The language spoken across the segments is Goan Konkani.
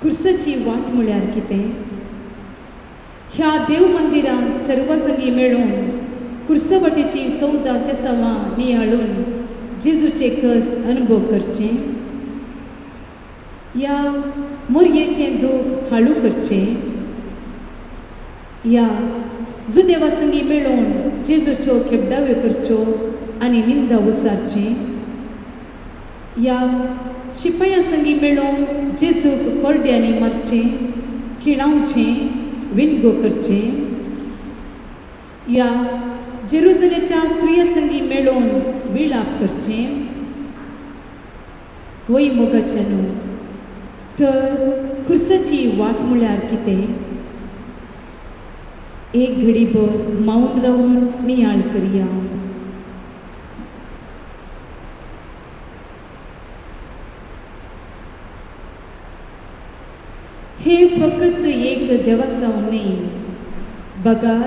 खुर्साची वाट म्हळ्यार कितें? ह्या देव मंदिरांत सर्वसंगी मेळून खुर्सा वाटेची सौदा तेसांवां नियाळून जेजूचे कश्ट अनुभव करचे, या मोरयेचें दूख हाळू करचें, या जुदेवा संगी मेळून जेजूच्यो खेपडाव्यो करच्यो आनी निंदा उसारचें, या शिपायां संगी मेळून जेजूक कोरड्यांनी मारचें, खिणावचें, विणगो करचें, या जेरुजलेच्या स्त्रिया संगी मेळून विळाप करचें? वय मोगाचें न्हू, तर खुर्साची वाट म्हळ्यार कितें? एक घडीभर मौन रावून नियाळ करया. हे फकत एक देवासांव न्हय, बगार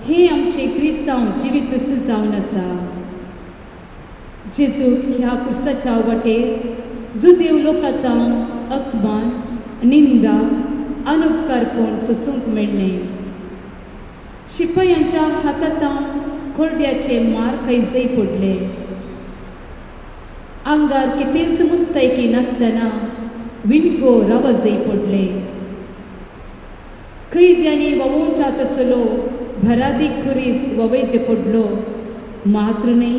हे आमचें क्रिस्तांव जिवीत जावन आसा. जेजूक ह्या खुर्साच्या वाटेर जुदेव लोकांत अपमान, निंदा, अनुपकारपण सोसूंक मेळ्ळें. शिपायांच्या हातांत कोरड्याचे मार खंयजय पडले. आंगार कितेंच मुस्तायकी नासतना विणगो रावजय पडले. कैद्यांनी व्हांवोवच्या तसलो भरादीक खुरीस व्हांवयचे पडलो. मात्र न्हय,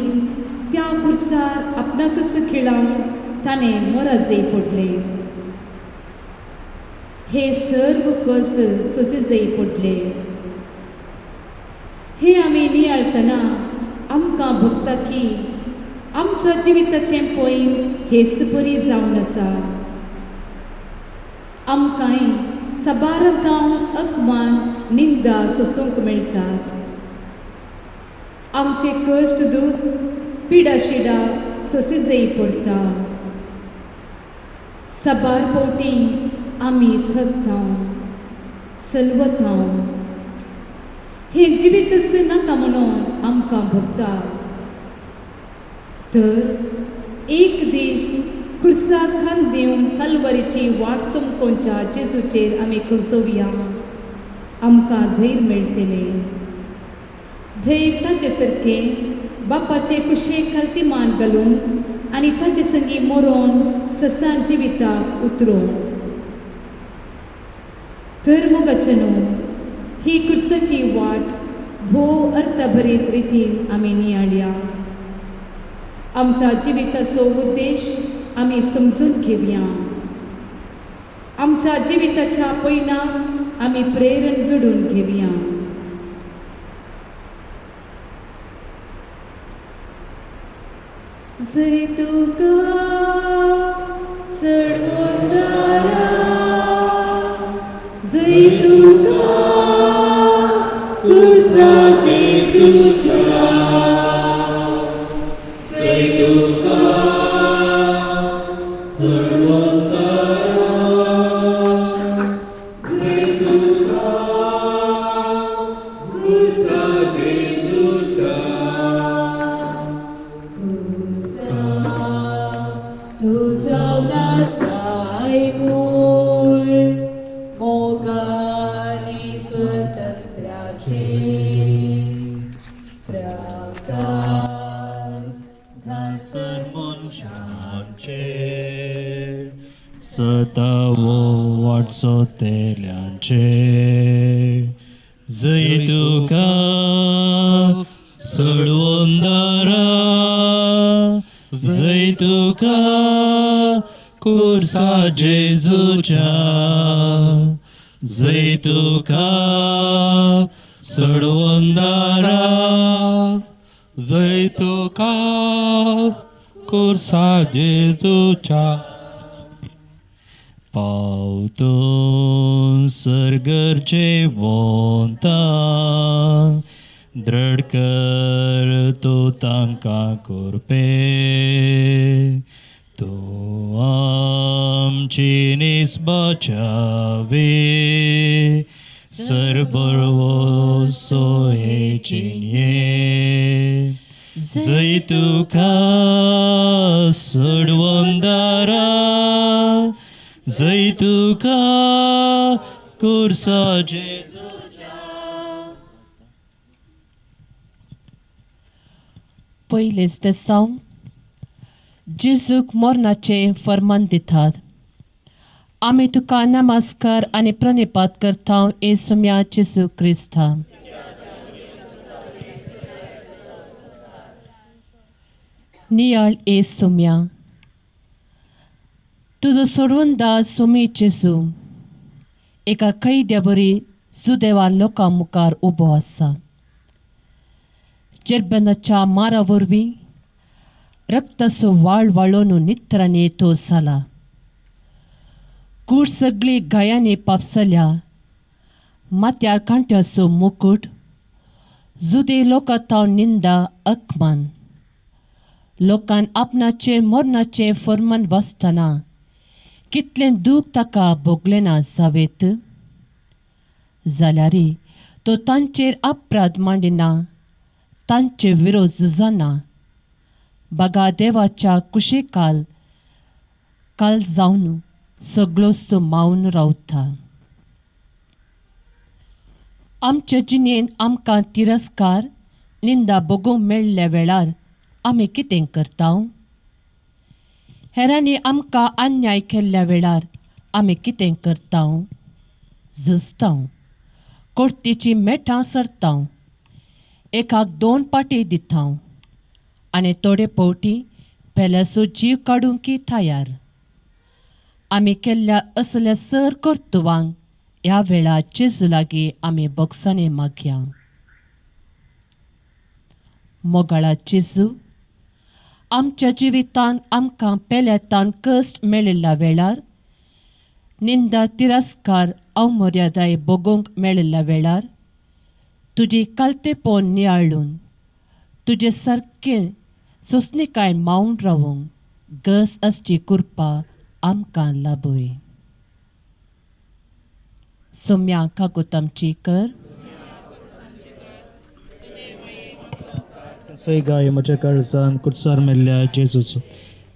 त्या खुर्सार आपणाकच खिळावन ताणें मोराजय पडले. हे सर्व कश्ट सोंसीजय पडले. हे आमी नियाळतना आमकां भोगता की आमच्या जिविताचें पॉयंट हेच परी जावन आसा. आमकांय साबारांतावन अपमान, निंदा सोसूंक मेळटात. आमचे कश्ट, दूख, पिडाशिडा सोंसीजय पडटा. साबार फावटी आमी थकता, सलवता. हें जिवीतच नाका म्हणून आमकां भोगता. तर एक दीस खुर्साक खांद दिवन कालवारीची वाट चमकोवच्या जेजूचेर आमी खुर्सोवया. आमकां धैर्य मेळटलें. धैर्य ताचे सारकें बापाचे कुशेक खालती मान घालून आनी ताचे संगी मरोन ससान जिविताक उतरों. तर मोगाचें न्हू, ही खुर्साची वाट भोव अर्थभरीत रितीन आमी नियाळया. आमच्या जिविताचो उद्देश आमी समजून घेवया. आमच्या जिविताच्या पयणाक आमी प्रेरण जोडून घेवया. जरी तुका चडवून दारा, जरी तुका खुर्सा जेजूच्या, जरी तुका चडवून दारा, जरी तुका खुर्सा जेजूच्या. खुर्सा तूं जावन आसाय मूळ मोगानी स्वतंत्राचे प्रकाश घासर मनशांचे सतावो वाटचो तेल्यांचे. जय तुका चडवून दारा, जय तुका खुर्सा जेजूच्या, जय तुका चडवून दारा, जय तुका खुर्सा जेजूच्या. पावतून सर्गरचे वोंता, द्रड कर तूं तांकां कोरपे. तूं आमची निस्बाचावी, सरबरवो सोहे चिन्ये. जय तुका चडवून दारा, जैतुका कुर्सा जेजूच्या. पयलेच तेसांव जेजूक मरणाचें फर्मान दितात. आमी तुका नमस्कार आनी प्रणिपात करता येसुम्या जेजू क्रिस्ता. नियाळ येसुम्या, तुजो सोडवंदा सुमी जेजू एका कैद्या बरी सुदेवा लोकां मुखार उबो आसा. जेरबनाच्या मारा वरवीं रक्ताचो वाळ वाळोवन नित्रांनी तो जाला. कूड सगळी गायांनी पापसल्या, माथ्यार कांट्याचो मुकूट, जुदे लोकां तावन निंदा अकमान. लोकान आपणाचें मरणाचें फर्मान वाचतना कितलें दूख ताका भोगलें ना जावेत. जाल्यार तो तांचेर अपराध मांडिना, तांचे विरोध झुजना. बागा देवाच्या कुशेकाल काल जावन सगळोसो मावन रावता. आमच्या जिणेंत आमकां तिरस्कार निंदा भोगूंक मेळ्ळ्या वेळार आमी कितें करता? हेरांनी आमकां अन्याय केल्ल्या वेळार आमी कितें करता? झुजता, कोर्तीचीं मेठां सरता, एकाक दोन पाटी दिता आनी थोडे फावटी पेल्याचो जीव काडूंक तयार. आमी केल्ल्या असल्या सर कर्तुवांक ह्या वेळार जेजू लागीं आमी बोगसाणें मागया. मोगाळा जेजू, आमच्या जिवितांत आमकां पेल्यातान कश्ट मेळिल्ल्या वेळार, निंदा तिरस्कार अवमर्यादाय भोगूंक मेळिल्ल्या वेळार तुजी कालतेपण नियाळून तुजे सारकें सोंसणीकाय मावन रावूंक गस आसची कृपा आमकां लाभय. सोम्या कागूत आमची कर. सय गाय म्हज्या काळजान कुर्सार मेल्ल्या जेजूचो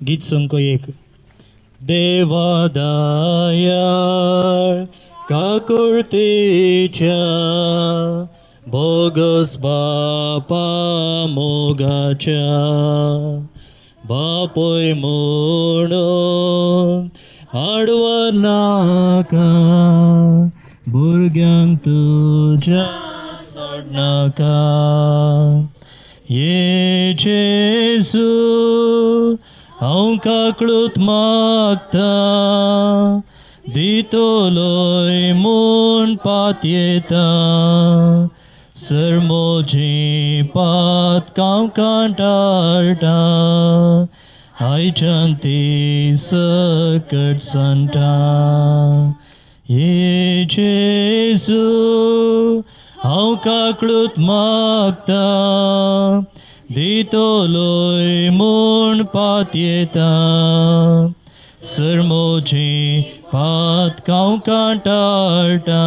गीत संको एक. देवा दयाळ काकुळतेच्या बोगस बापा मोगाच्या बापय म्हणून आडवर नाका भुरग्यांक तुज्या सोडनाका. ये जेजू हांव काकळूत मागता दितलोय म्हूण पातयेता सर म्हजी पात कांव कांटाळटा आयच्यान ती सकट सांडटा. ये जेजू हांव काकळूत मागता दितलोय म्हूण पातयेता सर म्हजी पात कांव कांटाळटा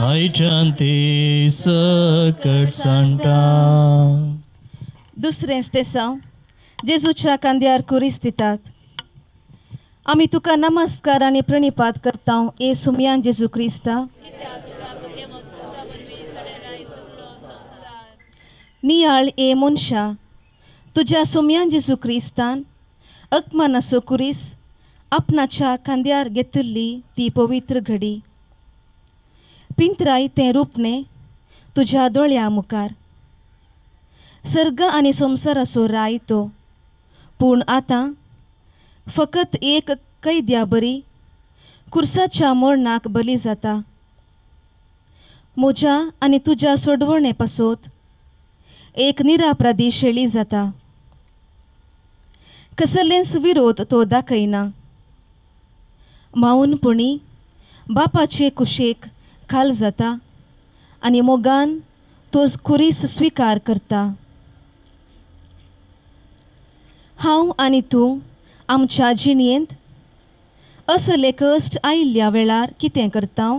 आयच्यान ती सकट सांडटा. दुसरें तेसांव जेजूच्या कांद्यार कुरीस दितात. आमी तुका नमस्कार आनी प्रणिपात करता ए सुमयान जेजू क्रिस्ता. नियाळ ए मनशा, तुज्या सुमयान जेजू क्रिस्तान अकमानाचो कुरीस आपणाच्या खांद्यार घेतिल्ली ती पवित्र घडी. पिंत्राय तें रुपणें तुज्या दोळ्या मुखार. सर्ग आनी संवसाराचो राय तो, पूण आतां फकत एक कैद्या बरी कुर्साच्या मरणाक बली जाता. म्हज्या आनी तुज्या सोडवणे पासत एक निरापराधी शेळी जाता. कसलेंच विरोध तो दाखयना. मावनपणी बापाचे कुशेक खाल जाता आनी मोगान तो खुरीस स्विकार करता. हांव आनी तूं आमच्या जिणेंत असले कश्ट आयिल्ल्या वेळार कितें करता?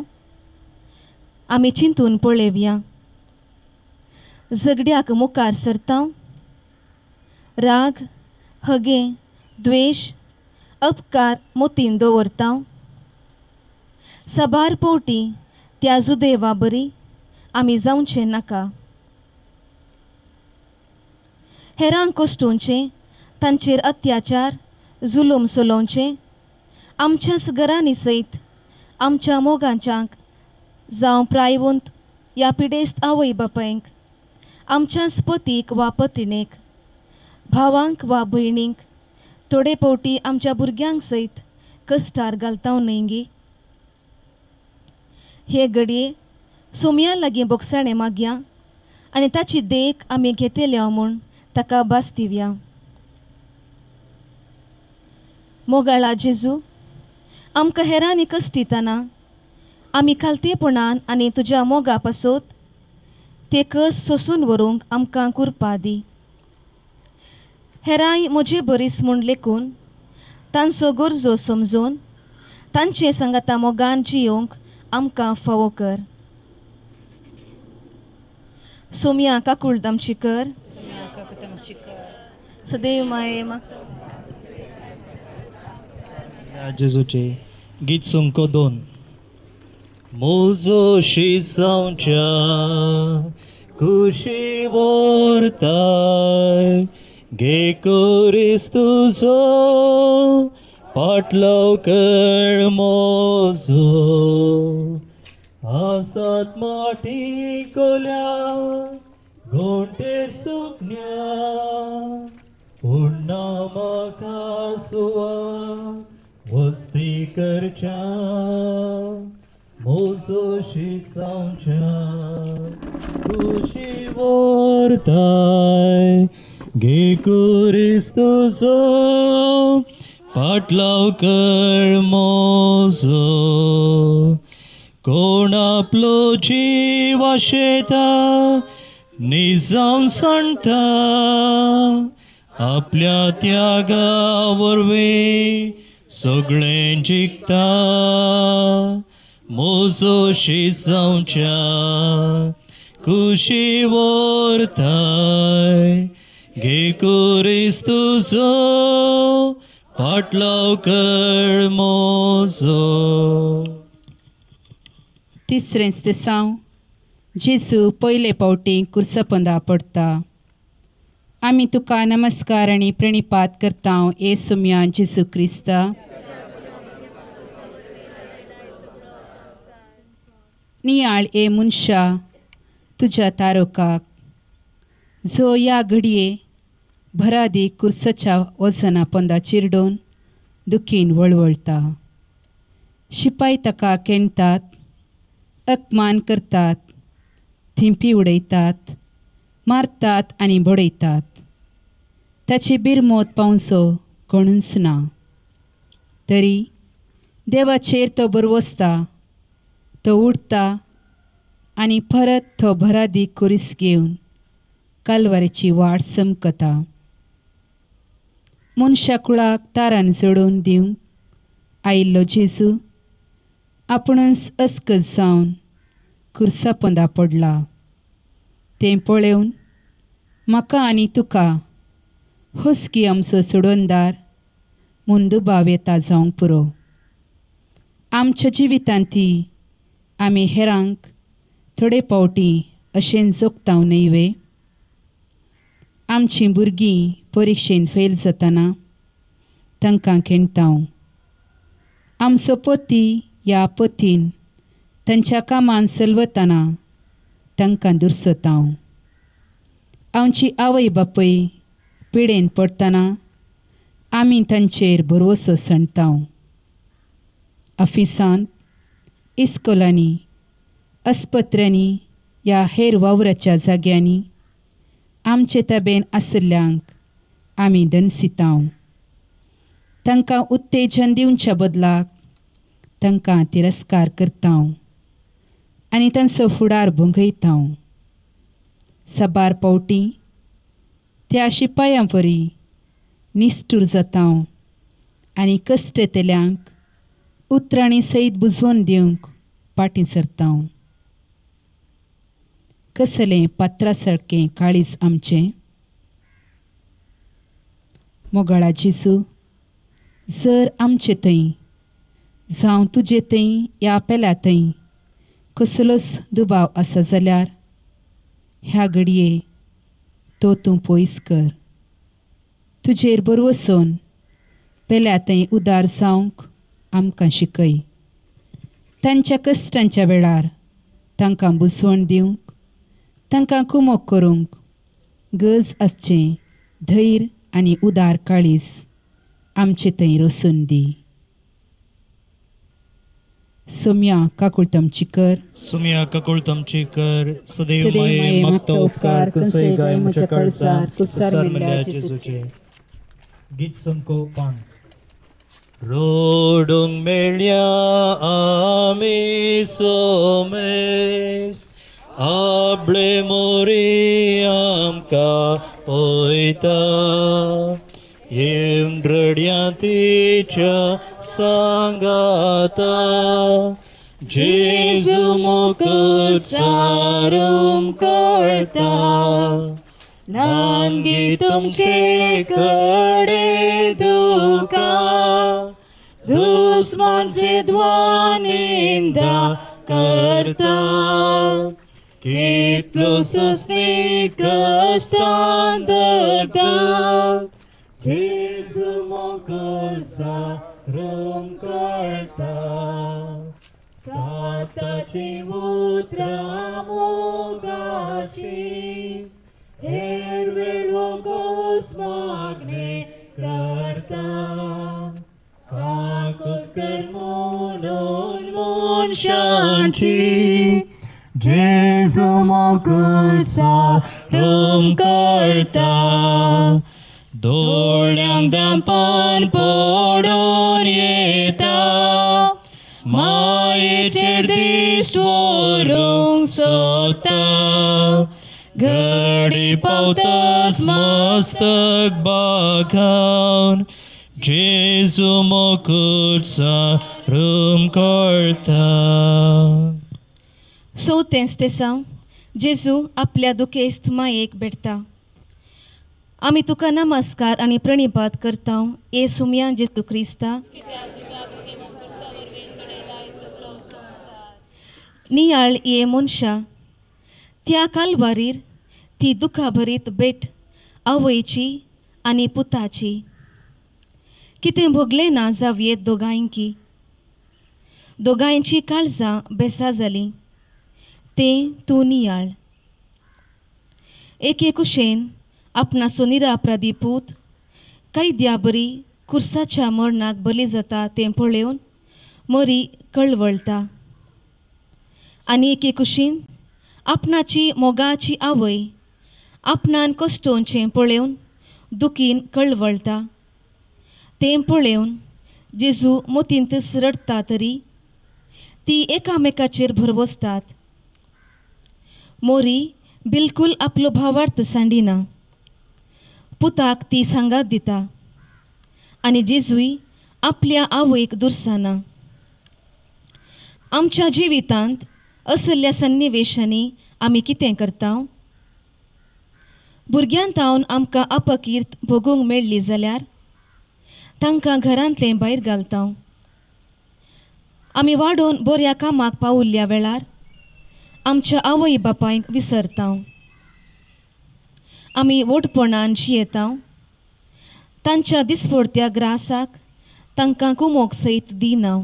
आमी चिंतून पळोवया. झगड्याक मुखार सरता, राग, हगें, द्वेश अपकार मोतीन दवरता? साबार पवटी त्या जुदेवा बरी आमी जावचें नाका. हेरांक कश्टोवचें, तांचेर अत्याचार जुलूम चलोवचें, आमच्याच घरांनी सयत आमच्या मोगांच्यांक जावं प्रायवंत ह्या पिडेस्त आवय बापायंक, आमच्याच पतीक वा पतिणेक, भावांक वा भयणींक, थोडे फावटी आमच्या भुरग्यांक सयत कश्टार घालता न्हय गी? हे घडये सोमया लागीं बोगसाणें मागया आनी ताची देख आमी घेतल्या म्हूण ताका भास दिवया. मोगाळा जेजू, आमकां हेरांनी कश्टितना आमी खालतेपणान आनी तुज्या मोगा पासत ते कस सोसून व्हरूंक आमकां कुरपा दी. हेरांय म्हजे बरीस म्हूण लेखून तांचो गरजो समजून तांचे सांगाता मोगान जियोवंक आमकां फावो कर. सोमया काकूळ आमची कर. सदैव माये जेजूचे गीत संको 2. मोजो शिसांच्या कुशी व्हरताय, घे कोरीस तुजो पाटलो कर मोजो, आसात माटी कोल्या गोंटे सुकण्या, पूण ना म्हाका सुवा वस्ती करच्या, मोजो शिसांच्या कुशी व्हरताय, घे कोरीस तुजो पाटलाव कर मोजो, कोण आपलो जीव आशेता निजाम सांडता, आपल्या त्यागा वरवीं सगळें जिखता, मोजो शिसांच्या कुशी व्हरताय, घे कोरीस तुजो पाटलाव कर मोजो. तिसरें तेसांव जेजू पयले फावटी कुर्सपंदा पडटा. आमी तुका नमस्कार आनी प्रणिपात करता ए सुम्या जेजू क्रिस्ता. नियाळ ए मनशा तुज्या तारोकाक, जो ह्या घडये भरादी कुर्साच्या वजना पोंदा चिरडून दुखीन वळवळटा. शिपाय ताका केणटात, अपमान करतात, थिंपी उडयतात, मारतात आनी बडयतात. ताची बिरमोत पावसो कोणूच ना. तरी देवाचेर तो बरवसता, तो उडटा आनी परत तो भरादी कुरीस घेवन कालवारीची वाट समकता. मनशा कुळाक तारान जोडून दिवंक आयिल्लो जेजू आपुणूच अस्कत जावन कुर्सा पोंदा पडला. तें पळोवन म्हाका आनी तुका हसकी आमचो सोडवणदार म्हूण दुबाव येता जावंक पुरो. आमच्या जिवितांत ती आमी हेरांक थोडे फावटी अशें जोगता न्हय वे? आमचीं भुरगीं परिक्षेंत फेल जातना तांकां खेणटा. आमचो पती ह्या पतीन तांच्या कामान सलवतना तांकां दुरसता. आमची आवय बापूय पिडेन पडटना आमी तांचेर भरवसो सांडटा. ऑफिसांत, इस्कोलांनी, आस्पत्र्यांनी ह्या हेर वावराच्या जाग्यांनी आमचे ताबेन आशिल्ल्यांक आमी दनसिता. तांकां उत्तेजन दिवच्या बदलाक तांकां तिरस्कार करता आनी तांचो फुडार भोंगयता. साबार फावटी त्या शिपायां वरी निश्ठूर जाता आनी कश्ट येतल्यांक उतरांनी सयत बुजोवन दिवंक फाटीं सरता. कसलें पात्रा सारकें काळीज आमचें. मोगाळा जेजू, जर आमचे थंय जावं तुजे थंय या पेल्या थंय कसलोच दुबाव आसा जाल्यार ह्या घडये तो तूं पयस कर. तुजेर बरवसून पेल्या थंय उदार जावंक आमकां शिकय. तांच्या कश्टांच्या वेळार तांकां बुजवण दिवंक, तांकां कुमोक करूंक गरज आसचें धैर्य आनी उदार काळीज आमचे थंय रसून दी. सोम्या काकुळतमची कर. सुम्या काकुळतमची कर. सदैव माये मागता उपकार कसय गाय म्हज्या काळजार कुसार मेल्ल्या जेजूचे. गीत संको 5. रोडूंक मेळ्या आमी सोमेस्त आपले मोरी आमकां पळयता येवन रड्या तिच्या सांगाता जेजू मुकुट सारूम करता नांदी तुमचे कडे दुका दुस्मानचे द्वानिंदा करता कितलो सुस्नी कष्टान दता जेजू मुकुट सारूम करता साताची उतरां मोगाची हेर वेळ गोस मागणे करता काकूत कर म्हणून मनशांची जेजू मुकुट सारूम करता दोळ्यांक दांपान पडून येता मायेचेर दिश्ट व्हरूंक सोदता घडी पावतास मस्तक बागावन जेजू मुकुट सारूम करता. चवथेंच तेसांव जेजू आपल्या दुखेस्त मायेक भेटता. आमी तुका नमस्कार आनी प्रणिपात करता ये सुमया जेजू क्रिस्ता. नियाळ ये मनशा त्या कालवारीर ती दुखाभरीत भेट आवयची आनी पुताची. कितें भोगलें ना जावयेत दोगांयकी. दोगांयची काळजां बेसा जालीं तें तूं नियाळ. एके कुशेन आपणाचो निरापराधी पूत कैद्या बरी कुर्साच्या मरणाक बली जाता तें पळोवन मरी कळवळटा आनी एके कुशीन आपणाची मोगाची आवय आपणान कश्टोवचें पळोवन दुखीन कळवळटा तें पळोवन जेजू मोतींतच रडटा तरी ती एकामेकाचेर भरवसतात. मोरी बिलकूल आपलो भावार्थ सांडिना. पुताक ती सांगात दिता आनी जेजूय आपल्या आवयक दुरसाना. आमच्या जिवितांत असल्या सन्निवेशांनी आमी कितें करता? भुरग्यांतावन आमकां अपकीर्त भोगूंक मेळ्ळी जाल्यार तांकां घरांतलें भायर घालता. आमी वाडोवन बऱ्या कामाक पावुल्ल्या वेळार आमच्या आवय बापायक विसरता. आमी व्हडपणान जियेता तांच्या दिसपडत्या ग्रासाक तांकां कुमोक सयत दिना.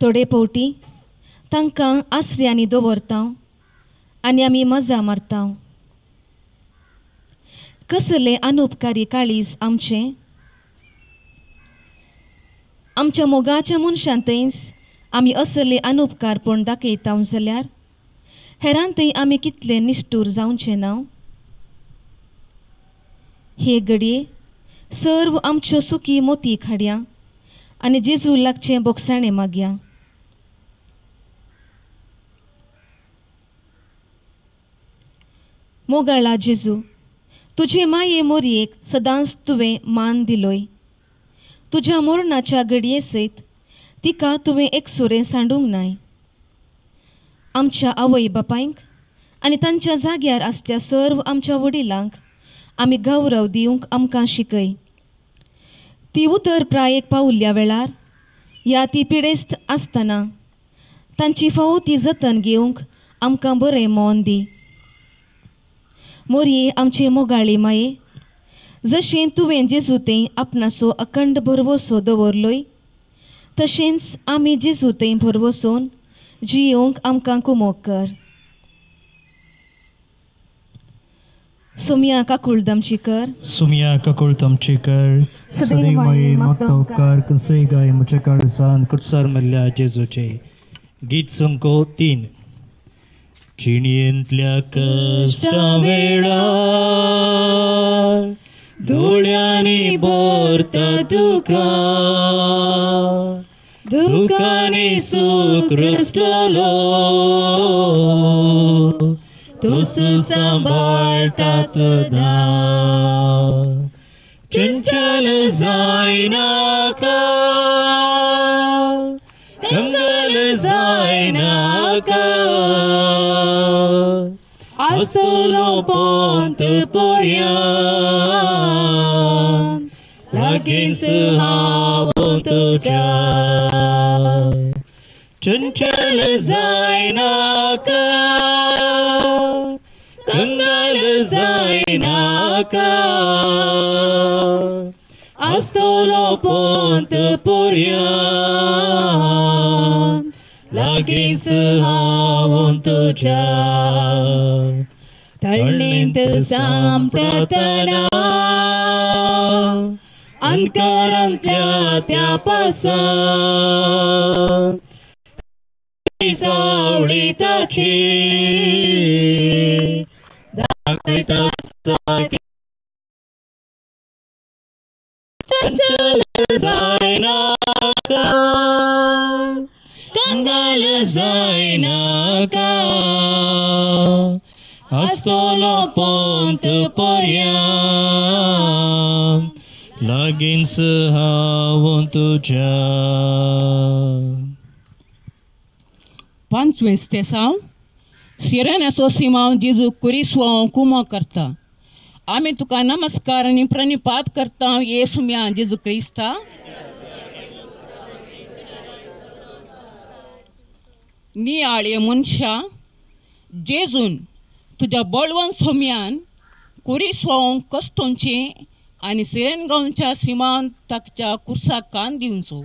थोडे फावटी तांकां आसऱ्यांनी दवरता आनी आमी मजा मारता. कसलें अनुपकारी काळीज आमचें. आमच्या मोगाच्या मनशांतच आमी असले अनुपकारपण दाखयता जाल्यार हेरांतय आमी कितले निश्ठूर जावचें ना. हे घडये सर्व आमच्यो सुखी मोती खाड्या आनी जेजू लागचें बोगसाणें मागया. मोगाळा जेजू, तुजे माये मोरयेक सदांच तुवें मान दिलोय. तुज्या मरणाच्या घडये सयत तिका तुवें एकसुरें सांडूंक नाय. आमच्या आवय बापायंक आनी तांच्या जाग्यार आसत्या सर्व आमच्या वडिलांक आमी गौरव दिवंक आमकां शिकय. ती उतर प्रायेक पावल्ल्या वेळार या ती पिडेस्त आसतना तांची फावो ती जतन घेवंक आमकां बरें मन दी. मोरये आमचे मोगाळी माये, जशें तुवें जेजू थंय आपणाचो अखंड भरवसो दवरलोय तशेंच आमी जेजू थंय भरवसोन जियोवंक आमकां कुमोक कर. सुमिया काकुळदमची कर. सुमिया काकुळदमची कर. सदैव माये मागता उपकार कसय गाय म्हज्या काळजान कुर्सार मेल्ल्या जेजूचे. गीत संको 3. जिणेंतल्या कश्टा वेळार दोळ्यांनी भरता दुकां, दुकांनी सूख रसलो तूं सांबाळता सदां. चंचल जायनाका, कंगाल जायनाका, आसलो पोंत पर्यांत लागींच हांव तुज्या. चंचल जायनाका, कंगाल जायनाका, आसतलो पोंत पर्यांत लागींच हांव तुज्या. तळणींत सांपडटना अंतरांतल्या त्या पासां सावळी ताची दाखयता. चंचल जायनाका, कंगाल जायनाका, आसतलो पोंत पर्यांत लागींच हांव तुज्या. पांचवें स्तेसांव सिरेनाचो सिमांव जेजू कुरिस्वांव कुमो करता. आमी तुका नमस्कार आनी प्रणिपात करता येसू म्या जेजू क्रिस्ता. नियाळे मनशा जेजून तुज्या बळवंत सोम्यान कुरिस्वांव कश्टोंचे आनी सिरेन गांवच्या सिमांव ताच्या कुर्साक कान दिवचो.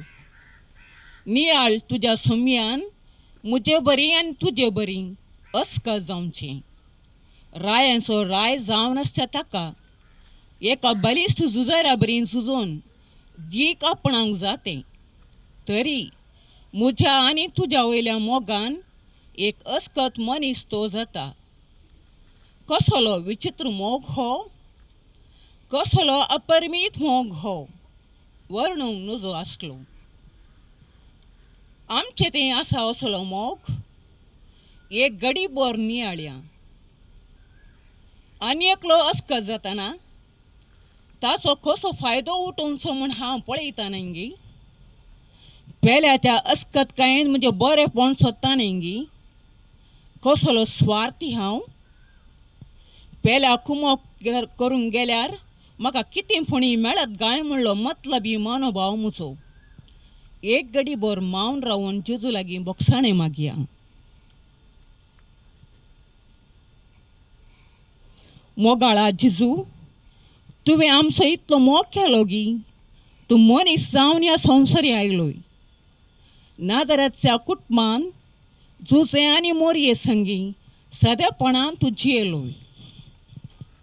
नियाळ तुज्या सोम्यान म्हजे बरी आनी तुजे बरी अस्कत जावचें. रायांचो राय जावन आसता ताका एका बलिश्ट झुजाऱ्या बरी झुजोवन जीक आपणावंक जातें तरी म्हज्या आनी तुज्या वयल्या मोगान एक अस्कत मनीस तो जाता. कसलो विचित्र मोग हो, कसलो अपरिमीत मोग हो, वर्णूंक नजो आसलो. आमचें तें आसा असलो मोग एक गडी बोर नियाळया. आनी एकलो अस्कत जाताना ताचो कसो फायदो उठोवचो म्हूण हांव पळयता न्ही गी. पेल्या त्या अस्कतकायेन म्हजें बरेंपण सोदता न्ही गी. कसलो स्वार्थी हांव. पेल्या कुमोक करूंक गेल्यार म्हाका कितें फणी मेळत गाय म्हणलो मतलबी मनोभाव म्हजो. एक गडी भर मावन रावन जेजू लागीं बोगसाणें मागया. मोगाळा जेजू, तुवें आमचो इतलो मोग केलो गी तूं मनीस जावन ह्या संवसारी आयलोय. नाजाराच्या कुटुंबान जुजे आनी मोरये संगी सादेपणान तूं जियेलोय.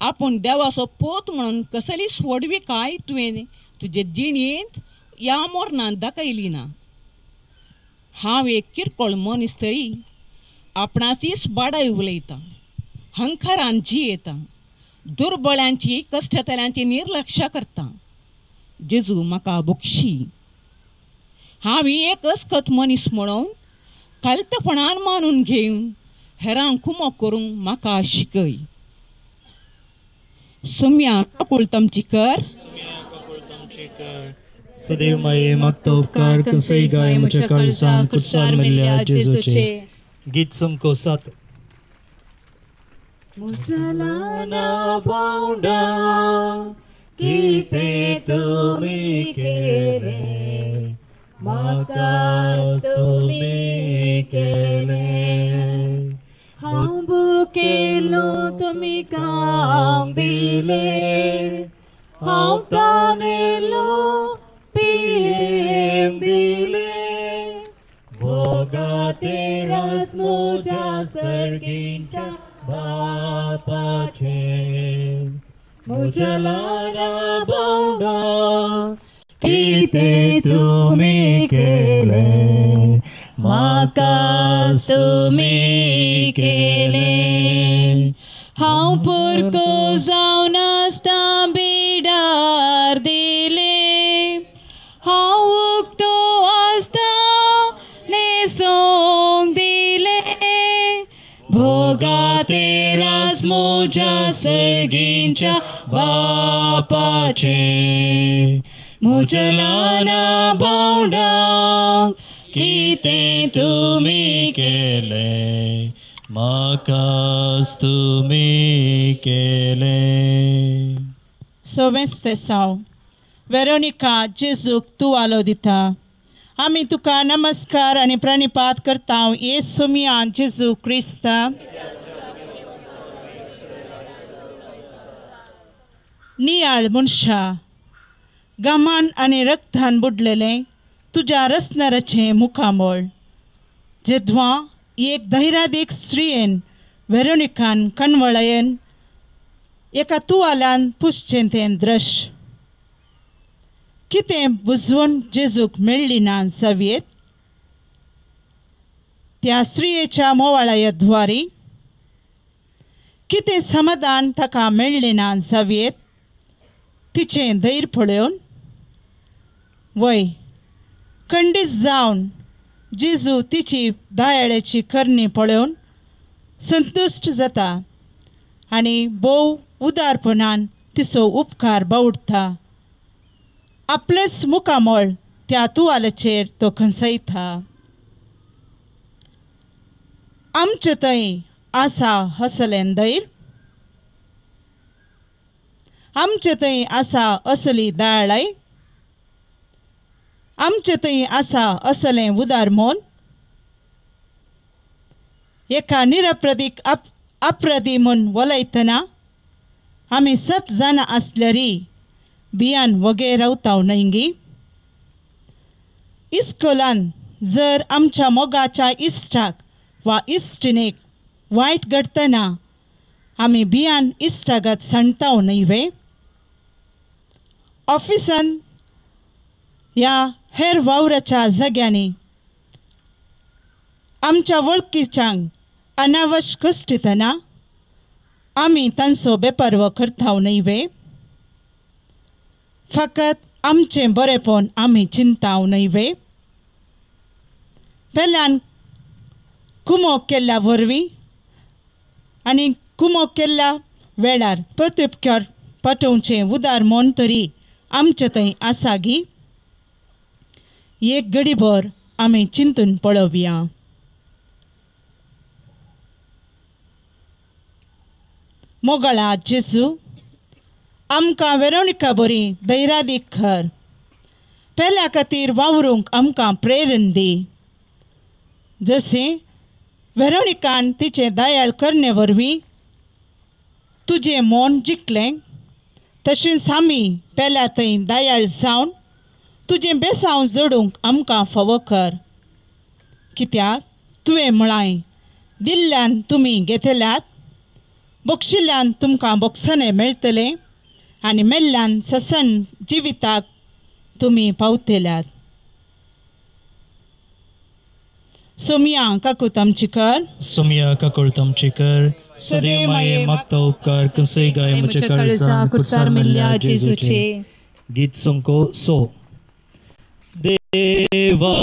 आपूण देवाचो पोत म्हणून कसलीच व्हडविकाय तुवें तुजे जिणेंत ह्या मोरनान दाखयली ना. हांव एक किरकोळ मनीस तरी आपणाचीच बाडाय उलयतां, हंकारान जियेतां, दुर्बळ्यांची कश्टतल्यांची निर्लक्ष करता. जेजू म्हाका बक्षी. हांव एक अस्कत मनीस म्हणून खालतेपणान मानून घेवन हेरांक कुमोक करूंक म्हाका शिकय. सुम्या काकुळतमची कर. सदैव माये मागता उपकार कसय गाय म्हज्या काळजान कुर्सार मेल्ल्या जेजूचे. गीत संको 7. म्हज्या ल्हाना भावंडा कितें तुमी केलें म्हाका तुमी केलें हांव भुकेलो तुमी खावंक दिलें हांव तानेलो पियेवंक दिलें भोगाते रास म्हज्या सर्गींच्या बापाचें म्हज्या ल्हाना भावंडां कितें तुमी केलें म्हाका तुमी केलें हांव पुरको जावन आसतां बिडार दिलें हांव उक्तो आसतां न्हेसूंक दिलें भोगाते रास म्हज्या सर्गींच्या बापाचें म्हज्या ल्हाना भावंडां कितें तुमी केलें म्हाका तुमी केलें. सवेंच तेसांव वेरोनिका जेजूक तुवालो दिता. आमी तुका नमस्कार आनी प्रणिपात करता येसू मिया जेजू क्रिस्ता. नियाळ मनशा गामान आनी रक्तान बुडलेलें तुज्या रसनाराचें मुखामळ जेद्वां एक धैर्यादीक स्त्रियेन वेरोनिकान कणवळयेन एका तुवाल्यान पुसचें तें दृश्य कितें बुजवण जेजूक मेळ्ळी ना जावयेत. त्या स्त्रियेच्या मोवाळाया द्वारी कितें समाधान ताका मेळ्ळें ना जावयेत तिचें धैर्य पळोवन. वय खंडीत जावन जेजू तिची दयाळेची करणी पळोवन संतुश्ट जाता आनी भोव उदारपणान तिचो उपकार बावडटा. आपलेंच मुखामळ त्या तुवाल्याचेर तो खंसयता. आमचे थंय आसा असलें धैर्य, आमचे थंय आसा असली दयाळाय, आमचे थंय आसा असलें उदार मन. एका निरप्रदीक अपराधी म्हूण वलयतना आमी सत जाणां आसल्यारी बियान वगे रावता न्हय गी. इस्कोलान जर आमच्या मोगाच्या इश्टाक वा इश्टिणेक वायट घडटना आमी बियान इश्टागत सांडता न्हय वे. ऑफिसान ह्या हेर वावराच्या जाग्यांनी आमच्या वळखीच्यांक अनावश्य कश्टितना आमी तांचो बेपर्व करता न्हय वे. फकत आमचें बरेंपण आमी चिंता न्हय वे. पेल्यान कुमोक केल्ल्या वरवीं आनी कुमोक केल्ल्या वेळार प्रत्युपकार पाठोवचें उदार मन तरी आमचे थंय आसा गी. एक घडीभर आमी चिंतून पळोवया. मोगळा जेजू आमकां वेरोनिका बरी धैर्यादीक कर. पेल्या खातीर वावरूंक आमकां प्रेरण दी. जशें वेरोनिकान तिचें दयाळ करणे वरवीं तुजें मन जिखलें तशेंच आमी पेल्या थंय दयाळ जावन तुजें बेसांव जोडूंक आमकां फावो कर. कित्याक तुवें म्हळांय दिल्ल्यान तुमी घेतल्यात, बक्षिल्ल्यान तुमकां बक्षाणें मेळटलें आनी मेल्ल्यान ससन जिविताक तुमी पावतल्यात. सोमिया काकूत आमची कर. सोमिया काकूत आमची कर. सदैव माये मागता उपकार कसे गाय म्हज्या काळजा कुर्सार मेल्ल्या जेजूचे. गीत संको सो. देवा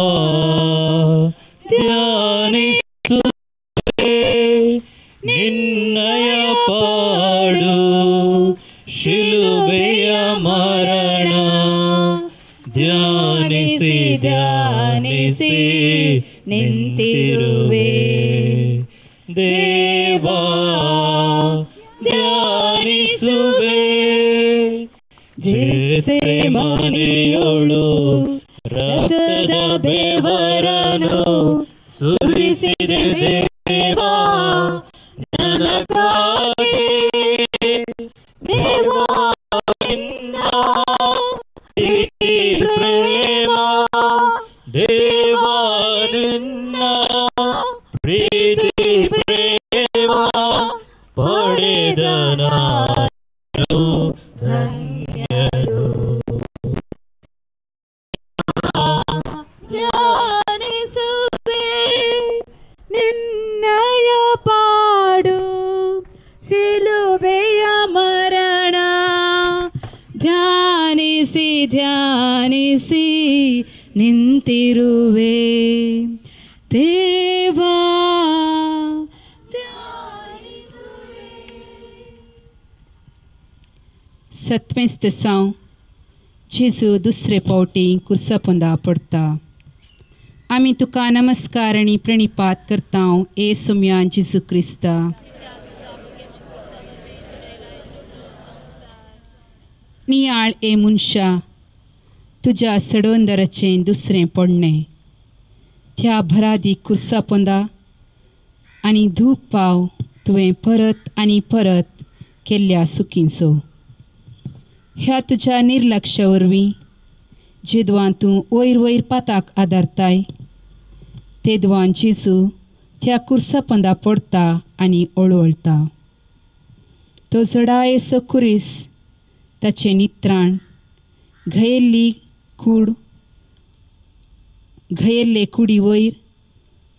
ध्यानिसुवे निನ್ನय पाडु शिलुबेಯ ಮರಣ ಧ್ಯಾನಿಸಿ ಧ್ಯಾನಿಸಿ ನಿಂತಿರುವೆ. ದೇವಾ ಧ್ಯಾನಿಸುವೆ. ಗೆತ್ಸೆಮನೆಯೊಳು ರಕ್ತದ ಬೆವರನು ಸುರಿಸಿದೆ ದೇವಾ ನನಗಾಗಿ. ದೇವಾ ನಿನ್ನ ಪ್ರೀತಿ ಪ್ರೇಮ, ದೇವಾ ನಿನ್ನ ಪ್ರೀತಿ ಪ್ರೇಮ ಪಡೆದ ನಾನು ಧನ್ಯನು. ಧ್ಯಾನಿಸುವೆ ನಿನ್ನಯ ಪಾಡು ಶಿಲುಬೆಯ ಮರಣ, ಧ್ಯಾನಿಸಿ ಧ್ಯಾನಿಸಿ ನಿಂತಿರುವೆ ದೇವಾ. सतवेंच साव जेजू दुसरे पावटी कुर्सा पोंदा पडता. आमी तुका नमस्कार आनी प्रणिपात करता ए सोम्या जेजू क्रिस्ता. नियाळ ए मनशा तुज्या सडवंदराचें दुसरें पडणें, त्या भरादी कुर्सा पोंदा आनी धूप पाव तुवें परत आनी परत केल्ल्या सुकींचो. ह्या तुज्या निर्लक्षा वरवीं जेदवान तूं वयर वयर पाताक आदारताय तेदवान जेजू त्या कुर्सा पोंदा पडता आनी ओळवळता. तो जडायेचो कुरीस, ताचें नित्राण, घयेल्ली कूड, घयेल्ले कुडी वयर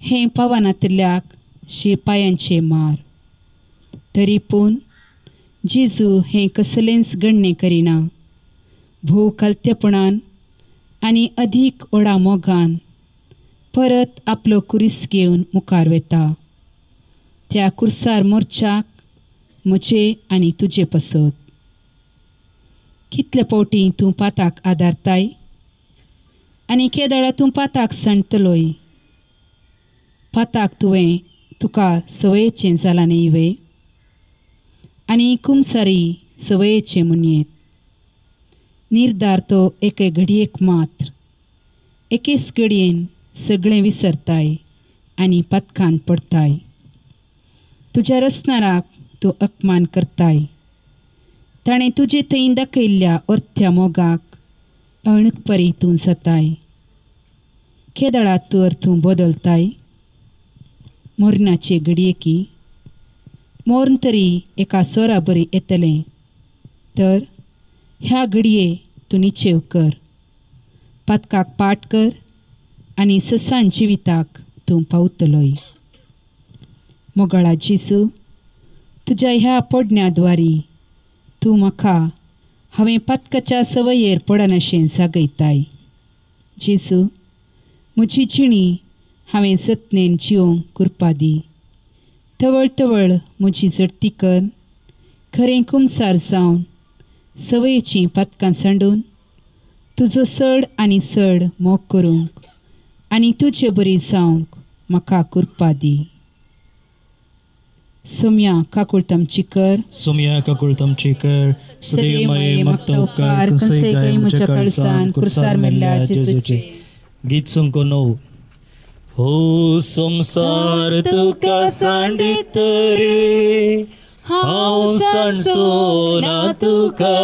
हें पावनातल्याक शिपायांचे मार. तरी पूण जेजू हें कसलेंच गणणें करिना. भोव कलतेपणान आनी अदीक व्हडा मोगान परत आपलो कुरीस घेवन मुखार वता. त्या कुर्सार मोर्चाक म्हजे आनी तुजे पसत. कितले फावटी तूं पाताक आदारताय आनी केदळा तूं पाताक सांडतलोय. पाताक तुवें तुका संवयेचें जालां न्ही वे, आनी कुमसारी संवयेचें म्हणयेत. निर्धार तो एके घडयेक मात्र, एकेच घडयेन सगळें विसरताय आनी पातकान पडताय. तुज्या रचणाराक तूं अपमान करताय. ताणें तुजे थंय दाखयल्ल्या अर्थ्या मोगाक अणपरी तूं जाताय. केदळा तर तूं बदलताय मरणाचे घडयेकी. मोर्न तरी एका सोरा बरी येतलें तर ह्या घडये तूं निचेव कर, पातकाक पाट कर आनी ससान जिविताक तूं पावतलोय. मोगाळा जेजू, तुज्या ह्या पडण्या द्वारी तूं म्हाका हांवें पातकाच्या संवयेर पडनाशें जागयताय. जेजू, म्हजी जिणी हांवें जतनेन जिवंक कृपा दी. तवळ तवळ म्हजी झडती कर, खरें कुमसार जावन संवयेचीं पातकां सांडून तुजो चड आनी चड मोग करूंक आनी तुजे बरी जावंक म्हाका कृपा दी. सोम्या काकुळतमची कर, सोम्या काकुळतमची कर, सदैव माये मागता उपकार कसय गाय म्हज्या काळजान कुर्सार मेल्ल्या जेजूचे. गीत संको 9. हो संसार तुका सांडीत रे, हांव सांडचो ना तुका,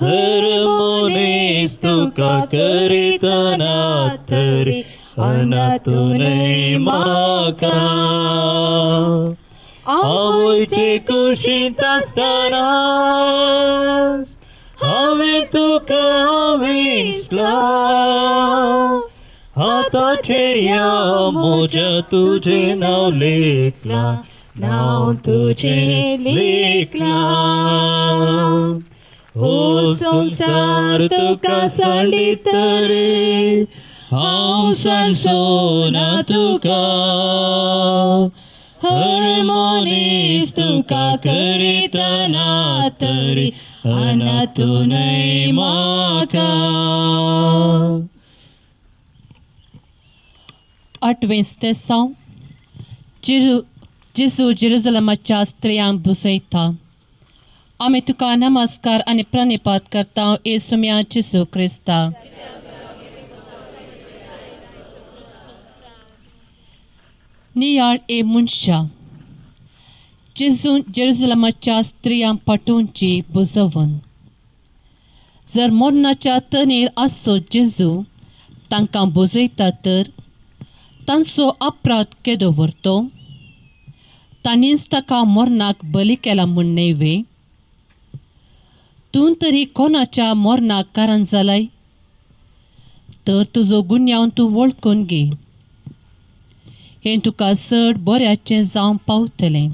हर मनीस तुका करितना तरी अनातूनय म्हाका. आवयचे कुशींत आसतनाच हांवें तुका विसला, हाताचेर ह्या म्हज्या तुजें नांव लेखलां, नांव तुजें लेखलां. हो संसार तुका सांडीत रे, हांव सांडचो ना तुका, हर मनीस तुका करितना तरी अनातूनय म्हाका. आठवें स्तेसांव. जेजू जेरुजलमाच्या स्त्रियांक बसयता. आमी तुका नमस्कार आनी प्रणिपात करता येसुम्या जेजू क्रिस्ता. नियाळ ए मनशा जेजून जेरुजलमाच्या स्त्रियां पाठोवची बुजोवन जर मरणाच्या तनेर आसचो जेजू तांकां बुजयता तर तांचो अपराध केदो व्हरतो तांणीच ताका मरणाक बली केला म्हूण न्हय वे. तूं तरी कोणाच्या मरणाक कारण जालाय तर तुजो गुन्यांव तूं वळखून घे. हें तुका चड बऱ्याचें जावंक पावतलें.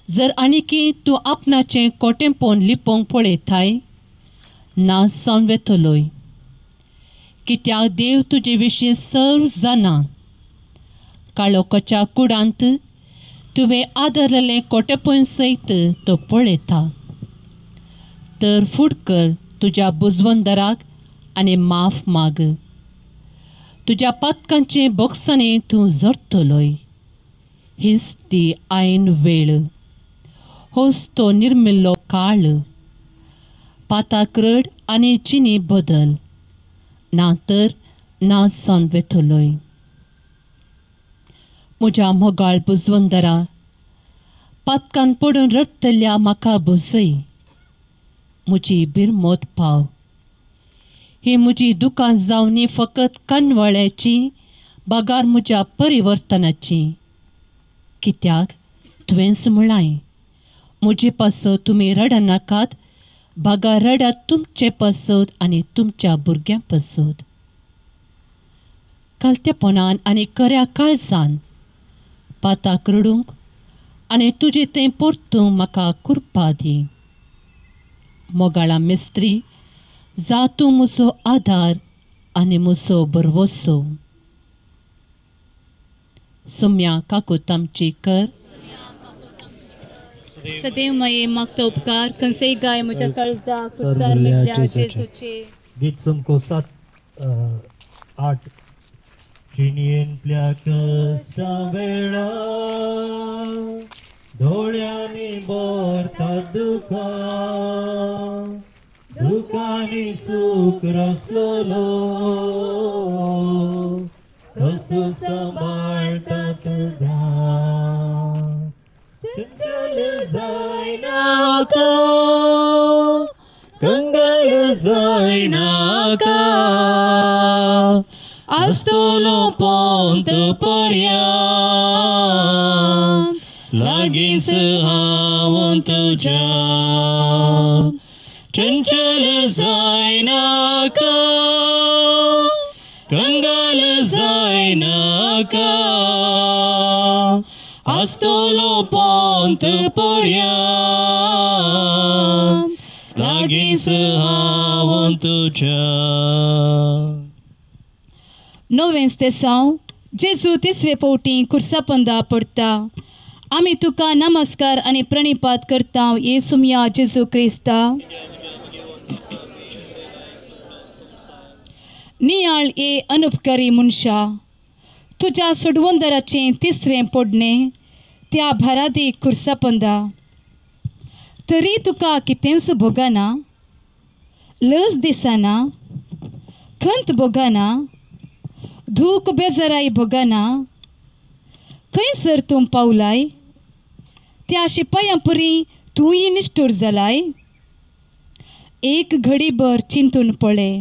जर आनीकी तूं आपणाचें कोटेंपण लिपोवंक पळयताय नाश जावन वेतलोय कित्याक देव तुजे विशीं सर्व जाणा. काळोखाच्या कुडांत तुवें आदरलेलें कोटेपण सयत तो पळयता. तर फुडकर तुज्या बुजवंदराक आनी माफ माग. तुज्या पातकांचे बोक्सांनी तूं झरतलोय. हीच ती आयन वेळ होच तो निर्मिल्लो काळ. पाताक रड आनी जिणी बदल ना तर नाश जावन वेतलोय. म्हज्या मोगाळ बुजवंदरा पातकान पडून रडटल्या म्हाका बुजय. म्हजी बिरमोत पाव. ही म्हजी दुकां जावनी फकत कानवाळ्याची बागार म्हज्या परिवर्तनाची. कित्याक तुवेंच म्हळाय म्हजे पासत तुमी रडनाकात बागार रडात तुमचे पासत आनी तुमच्या भुरग्यां पासत. कालतेपणान आनी खऱ्या काळजान पाताक रडूंक आनी तुजें तें परतूंक म्हाका कुरपा दी. मोगाळा मिस्त्री जा तूं म्हजो आदार आनी म्हजो भरवसो. सुम्या काकूत आमची कर. सदैव मये मागता उपकार खंयसय गाय म्हज्या काळजा कुर्सार मेळ्ळ्या जेजूचे. गीत तुमको 7 8 जिणेंतल्या कश्टा वेळा दोळ्यांनी भरता दुखां दुखांनी सूख रसलो कसो सांबाळटा सदां. चंचल जायनाका कंगाल जायनाका आसतलो पोंत पर्यांत लागींच हांव तुज्या. चंचल जायनाका कंगाल जायनाका आसतलो पोंत पर्यांत लागींच हांव तुज्या. नवेंच तेसांव जेजू तिसरे फावटी कुर्सापंदा पडटा. आमी तुका नमस्कार आनी प्रणिपात करता येसुम्या जेजू क्रिस्ता. नियाळ ए अनुपकारी मनशा तुज्या सोडवंदराचें तिसरें पडणें त्या भारादी कुर्सापंदा. तरी तुका कितेंच भोगना, लज दिसना, खंत भोगना, धूक बेजाराय भोगना. खंयसर तूं पावलाय त्या शिपायां पुरी तूंय निश्ठूर जालाय. एक घडीभर चिंतून पळय.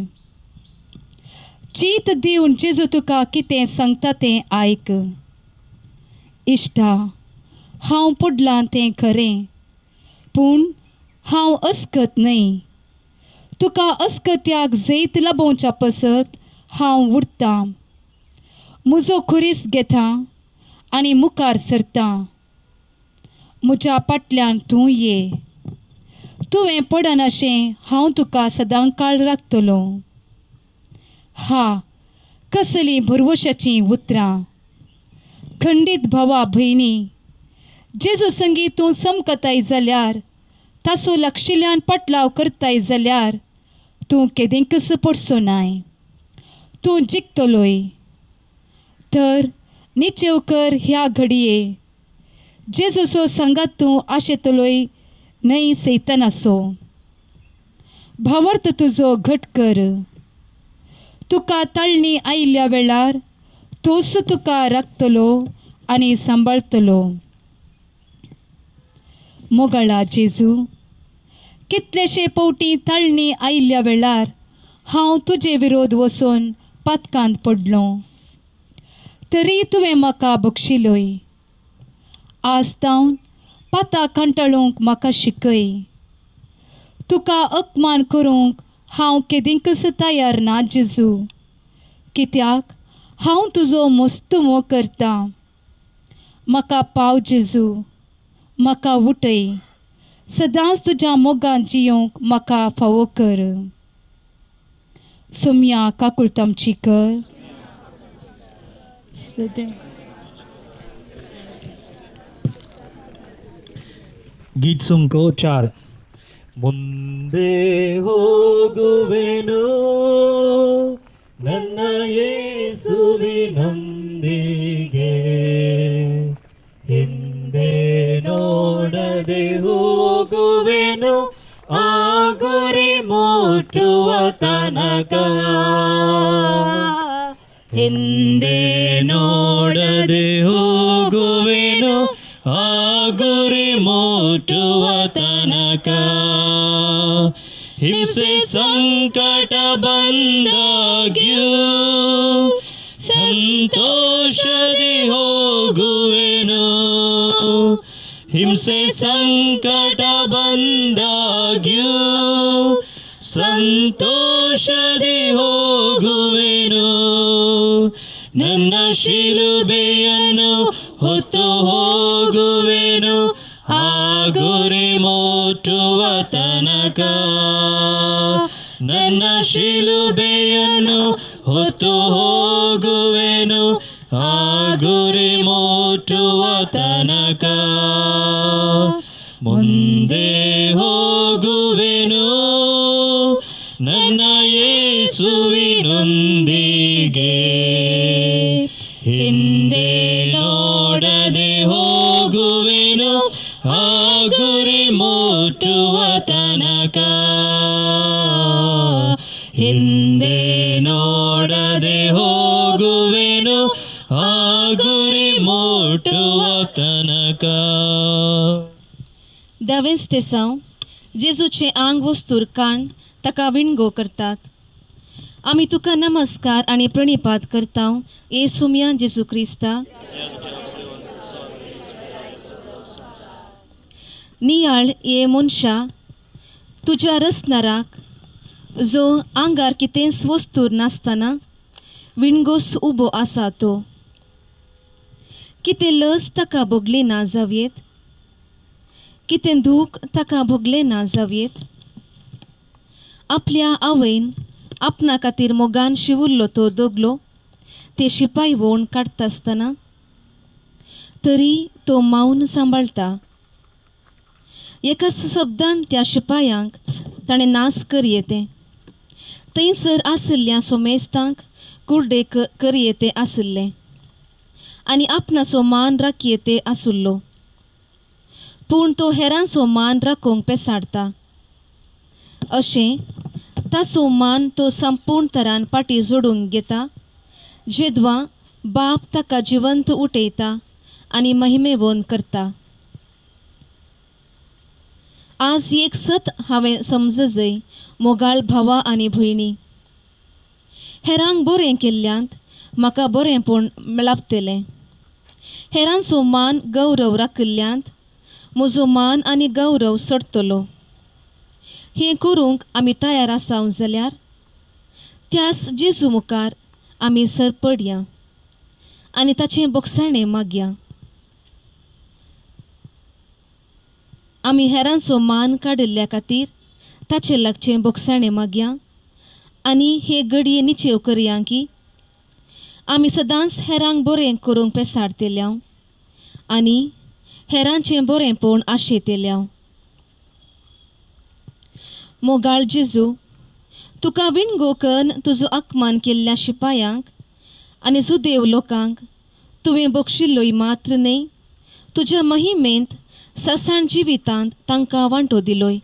चीत दिवन जेजू तुका कितें सांगता तें आयक. इश्टा हांव पडलां तें खरें पूण हांव अस्कत न्हय. तुका अस्कत्याक जैत लाबोवच्या पासत हांव उरतां. म्हजो खुरीस घेता आनी मुखार सरता. म्हज्या फाटल्यान तूं ये. तुवें पडनाशें हांव तुका सदांकाळ राखतलो. हा कसलीं भरवशाचीं उतरां. खंडीत भावा भयणी जेजू संगी तूं समकताय जाल्यार तासो लागशिल्ल्यान पाटलाव करताय जाल्यार तूं केदेंकच पडचो नाय. तूं जिखतलोय. तर निचेव कर ह्या घडये जेजूचो सांगात तूं आशेतलोय न्हय सैतानाचो. भावार्थ तुजो घट कर. तुका ताळणी आयिल्ल्या वेळार तोच तुका राखतलो आनी सांबाळतलो. मोगाळा जेजू, कितलेशे पवटी ताळणी आयिल्ल्या वेळार हांव तुजे विरोध वचून पातकांत पडलो, तरी तुवें म्हाका बक्षिलोय. आज तावन पातां कांटाळूंक म्हाका शिकय. तुका अपमान करूंक हांव केदींकच तयार ना जेजू, कित्याक हांव तुजो मस्त मोग करतां. म्हाका पाव जेजू, म्हाका उठय, सदांच तुज्या मोगान जियोंक म्हाका फावो कर. सोम्या काकुळतामची कर. सदां ಗೀತ್ ಸುಂಕೋ 4. ಮುಂದೆ ಹೋಗುವೆನು ನನ್ನ ಯೇಸುವಿನೊಂದಿಗೆ, ಹಿಂದೆ ನೋಡದೆ ಹೋಗುವೆನು ಆ ಗುರಿ ಮುಟ್ಟುವ ತನಕ. ಹಿಂದೆ ನೋಡದೆ ಹೋಗುವೆನು ಆ ಗುರಿ ಮುಟ್ಟುವ ತನಕ. ಹಿಂಸೆ ಸಂಕಟ ಬಂದಾಗ್ಯೂ ಸಂತೋಷದಿ ಹೋಗುವೆನು. ಹಿಂಸೆ ಸಂಕಟ ಬಂದಾಗ್ಯೂ ಸಂತೋಷದಿ ಹೋಗುವೆನು. ನನ್ನ ಶಿಲುಬೆಯನ್ನು ಹೊತ್ತು ಹೋಗುವೆನು ಆ ಗುರಿ ಮುಟ್ಟುವ ತನಕ. ನನ್ನ ಶಿಲುಬೆಯನ್ನು ಹೊತ್ತು ಹೋಗುವೆನು ಆ ಗುರಿ ಮುಟ್ಟುವ ತನಕ. ಮುಂದೆ ಹೋಗುವೆನು ನನ್ನ ಯೇಸುವಿನೊಂದಿಗೆ, ಹಿಂದೆ ನೋಡದೆ ಹೋಗುವೆನು ಆ ಗುರಿ ಮುಟ್ಟುವ ತನಕ. ಹಿಂದೆ ನೋಡದೆ ಹೋಗುವೆನು ಆ ಗುರಿ ಮುಟ್ಟುವ ತನಕ. दावेंच तेसांव जेजूचें आंग वस्तूर काण ताका विणगो करतात. आमी तुका नमस्कार आनी प्रणिपात करता येसुम्या जेजू क्रिस्ता. नियाळ ये मनशा तुज्या रसनाराक जो आंगार कितेंच वस्तूर नासतना विणगोस उबो आसा तो. कितें लज ताका भोगली ना जावयेत, कितें दूख ताका भोगलें ना जावयेत. आपल्या आवयन आपणा खातीर मोगान शिवुल्लो तो दोगलो ते शिपाय वोण काडटा आसतना तरी तो मावन सांबाळटा. एकाच शब्दान त्या शिपायांक ताणें नास करयेतें, थंयसर आशिल्ल्या सोमेस्तांक कुर्डे करयेतें आशिल्लें आनी आपणाचो मान राखयेते आशिल्लो. पूण तो हेरांचो मान राखूंक पेसाडटा. अशें ताचो मान तो संपूर्ण तरान फाटीं जोडूंक घेता, जेदवां बाप ताका जिवंत उठयता आनी महिमेवोन करता. आज एक सत हांवें समजजय मोगाळ भावा आनी भयणी, हेरांक बरें केल्ल्यांत म्हाका बरेंपण लाभतलें. हेरांचो मान गौरव राखिल्ल्यांत म्हजो मान आनी गौरव सोडटलो. हें करूंक आमी तयार आसा जाल्यार त्याच जेजू मुखार आमी सरपडया आनी ताचें बोगसाणें मागया. आमी हेरांचो मान काडिल्ल्या खातीर ताचें लागचें बोगसाणें मागया आनी हे घडये निचेव करया की आमी सदांच हेरांक बरें करूंक पेसाडटल्या आनी हेरांचें बरेंपण आशेतल्या. मोगाळ जेजू, तुका विणगो कन्न तुजो अपमान केल्ल्या शिपायांक आनी जुदेव लोकांक तुवें बक्षिल्लोय मात्र न्हय, तुज्या महिमेंत ससाण जिवितांत तांकां वांटो दिलोय.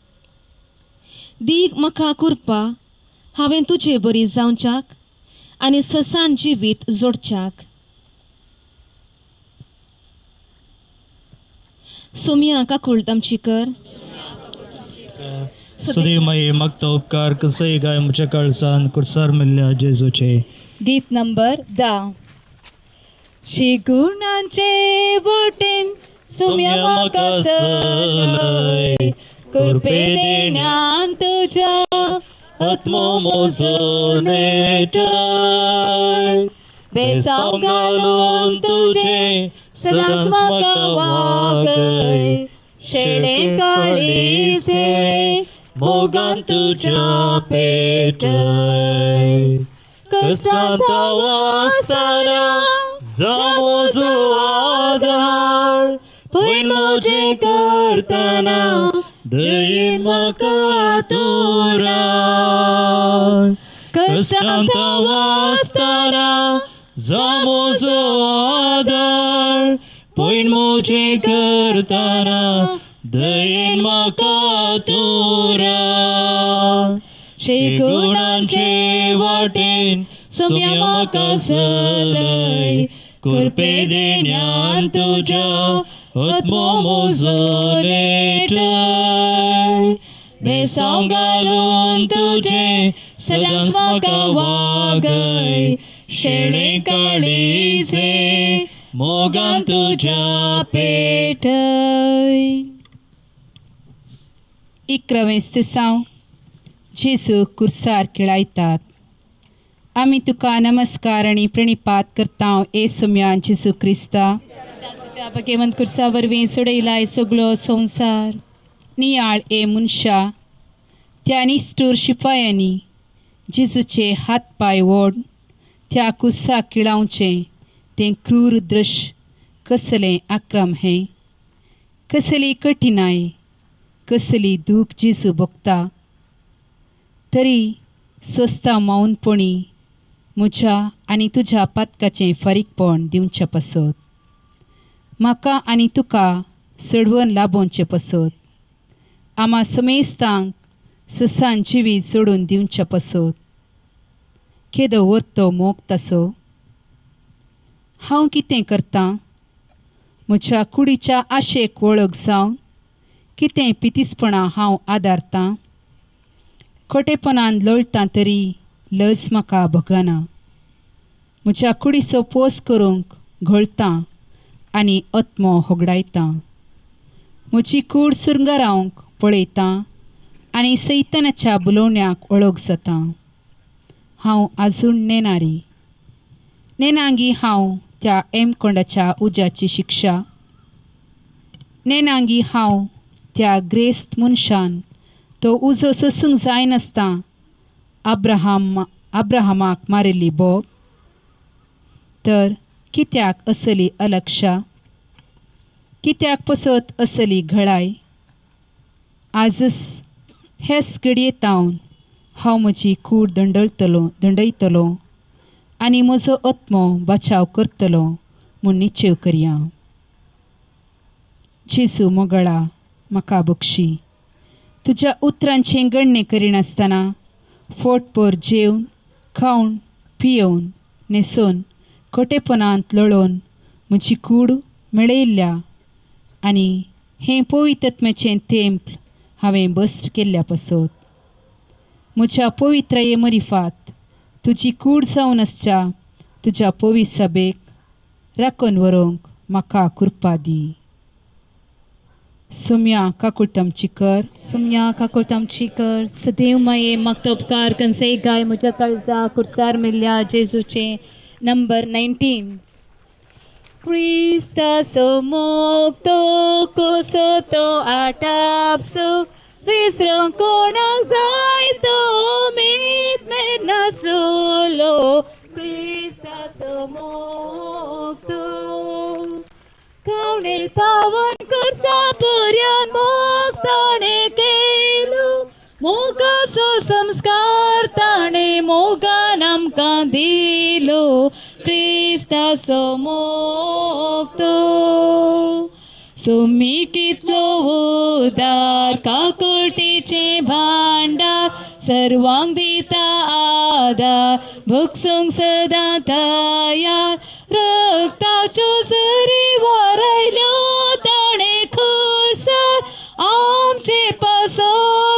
दीग म्हाका कुरपा हांवें तुजे बरी जावच्याक आनी ससाण जिवीत जोडच्याक. सोम्या काकूळ आमची कर. सदैव माये मागता उपकार कसय गाय म्हज्या काळजान कुर्सार मेल्ल्या जेजूचे. गीत नंबर 10. शिगुणांचे वाटेन सुम्या म्हाका सलय, कृपे देण्यान तुज्या आत्मो म्हजो नेटय, बेसांव घालून तुजें सदांच म्हाका वागय, शेळें काळीजे मोगान तुज्या पेटय, कश्टांत आसतना जावं म्हजो आदार, पयर म्हजें करतना दयेन म्हाका तूं राव, कश्टांत आसतना जावं म्हजो आदार, पयर म्हजें करतना दयेन म्हाका तूं राव, शिगुणांचे वाटेन सुम्या म्हाका सलय, कृपे देण्यान तुज्या आत्मो म्हजो नेटय, बेसांव घालून तुजें सदांच म्हाका वागय, शेळें काळीजे मोगान तुज्या पेटय. 11वें इस्तेसांव. जेजू कुर्सार खेळायतात. आमी तुका नमस्कार आनी प्रणिपात करता ए सोम्या जेजू क्रिस्ता. तुज्या भगेवंत कुर्सा वरवीं सोडयलाय सगलो संवसार. नियाळ ए मनशा, त्या निश्ठूर शिपायांनी जेजूचे हात पांय ओड त्या कुर्साक किळावचें तें क्रूर दृश्य कसलें आक्रम हें, कसली कठिणाय, कसली दूख जेजू भोगता. तरी सोस्ता मौनपणी म्हज्या आनी तुज्या पातकाचें फारीकपण दिवचें पासत, म्हाका आनी तुका सडवन लाबोवचें पासत, आमा समेस्तांक ससान जिवीत सोडून दिवचें पासत केदो वरतो मोग तासो. हांव कितें करतां? म्हज्या कुडीच्या आशेक वळख जावन कितें पितीसपणां हांव आदारतां? खोटेपणान लोळटां तरी लज म्हाका भोगना. म्हज्या कुडीचो पोस करूंक घोळटां आनी आत्मो होगडायतां. म्हजी कूड सुरंगारावंक पळयतां आनी सैतानाच्या बुलोवण्याक वळख जाता. हांव आजून नेणारी नेणांगी हांव त्या एमकोंडाच्या उज्याची शिक्षा, नेणांगी हांव त्या ग्रेस्त मनशान तो उजो सोसूंक जायनासता अब्राहमाक मारिल्ली बोब. तर कित्याक असली अलक्षा, कित्याक पसत असली घळाय? आजच हेच घडयेतावन हांव म्हजी कूड दंडयतलो आनी म्हजो आत्मो बचाव करतलो म्हूण निश्चेव करया. जेजू मोगळा, म्हाका बक्षी. तुज्या उतरांचें गणणें करिनासतना फोटभर जेवन खावन पियोवन न्हेसोवन खोटेपणांत लोळोवन म्हजी कूड मेळयल्ल्या आनी हें पवित्रत्म्याचें तेंप हांवें बस्ट केल्ल्या पासत म्हज्या पवित्राये मरिफात तुजी कूड जावन आसच्या तुज्या पवित्र सभेक राखून व्हरूंक म्हाका कृपा दी. सुम्या काकुळतमची कर, सुम्या काकुळतमची कर. सदैव माये म्हाका उपकार कंसे गाय म्हज्या काळजा कुर्सार मेल्ल्या जेजूचें. नंबर 19. क्रिस्ताचो मोग तो कसो तो आटापसो, विसरूंक कोणाक जाय तो उमेद मेरनासलो. क्रिस्ताचो मोग तो कवणे तावन करसा पर्यान मोग ताणें केलो, मोगाचो संस्कार ताणें मोगान आमकां दिलो. क्रिस्ताचो मोग तो सोमी कितलो उदार काकुळटीचें भांडार सर्वांक दिता आदार भोगसूंक सदां तयार रक्ताच्यो सरी वारयल्यो ताणें खुर्सार आमचे पासो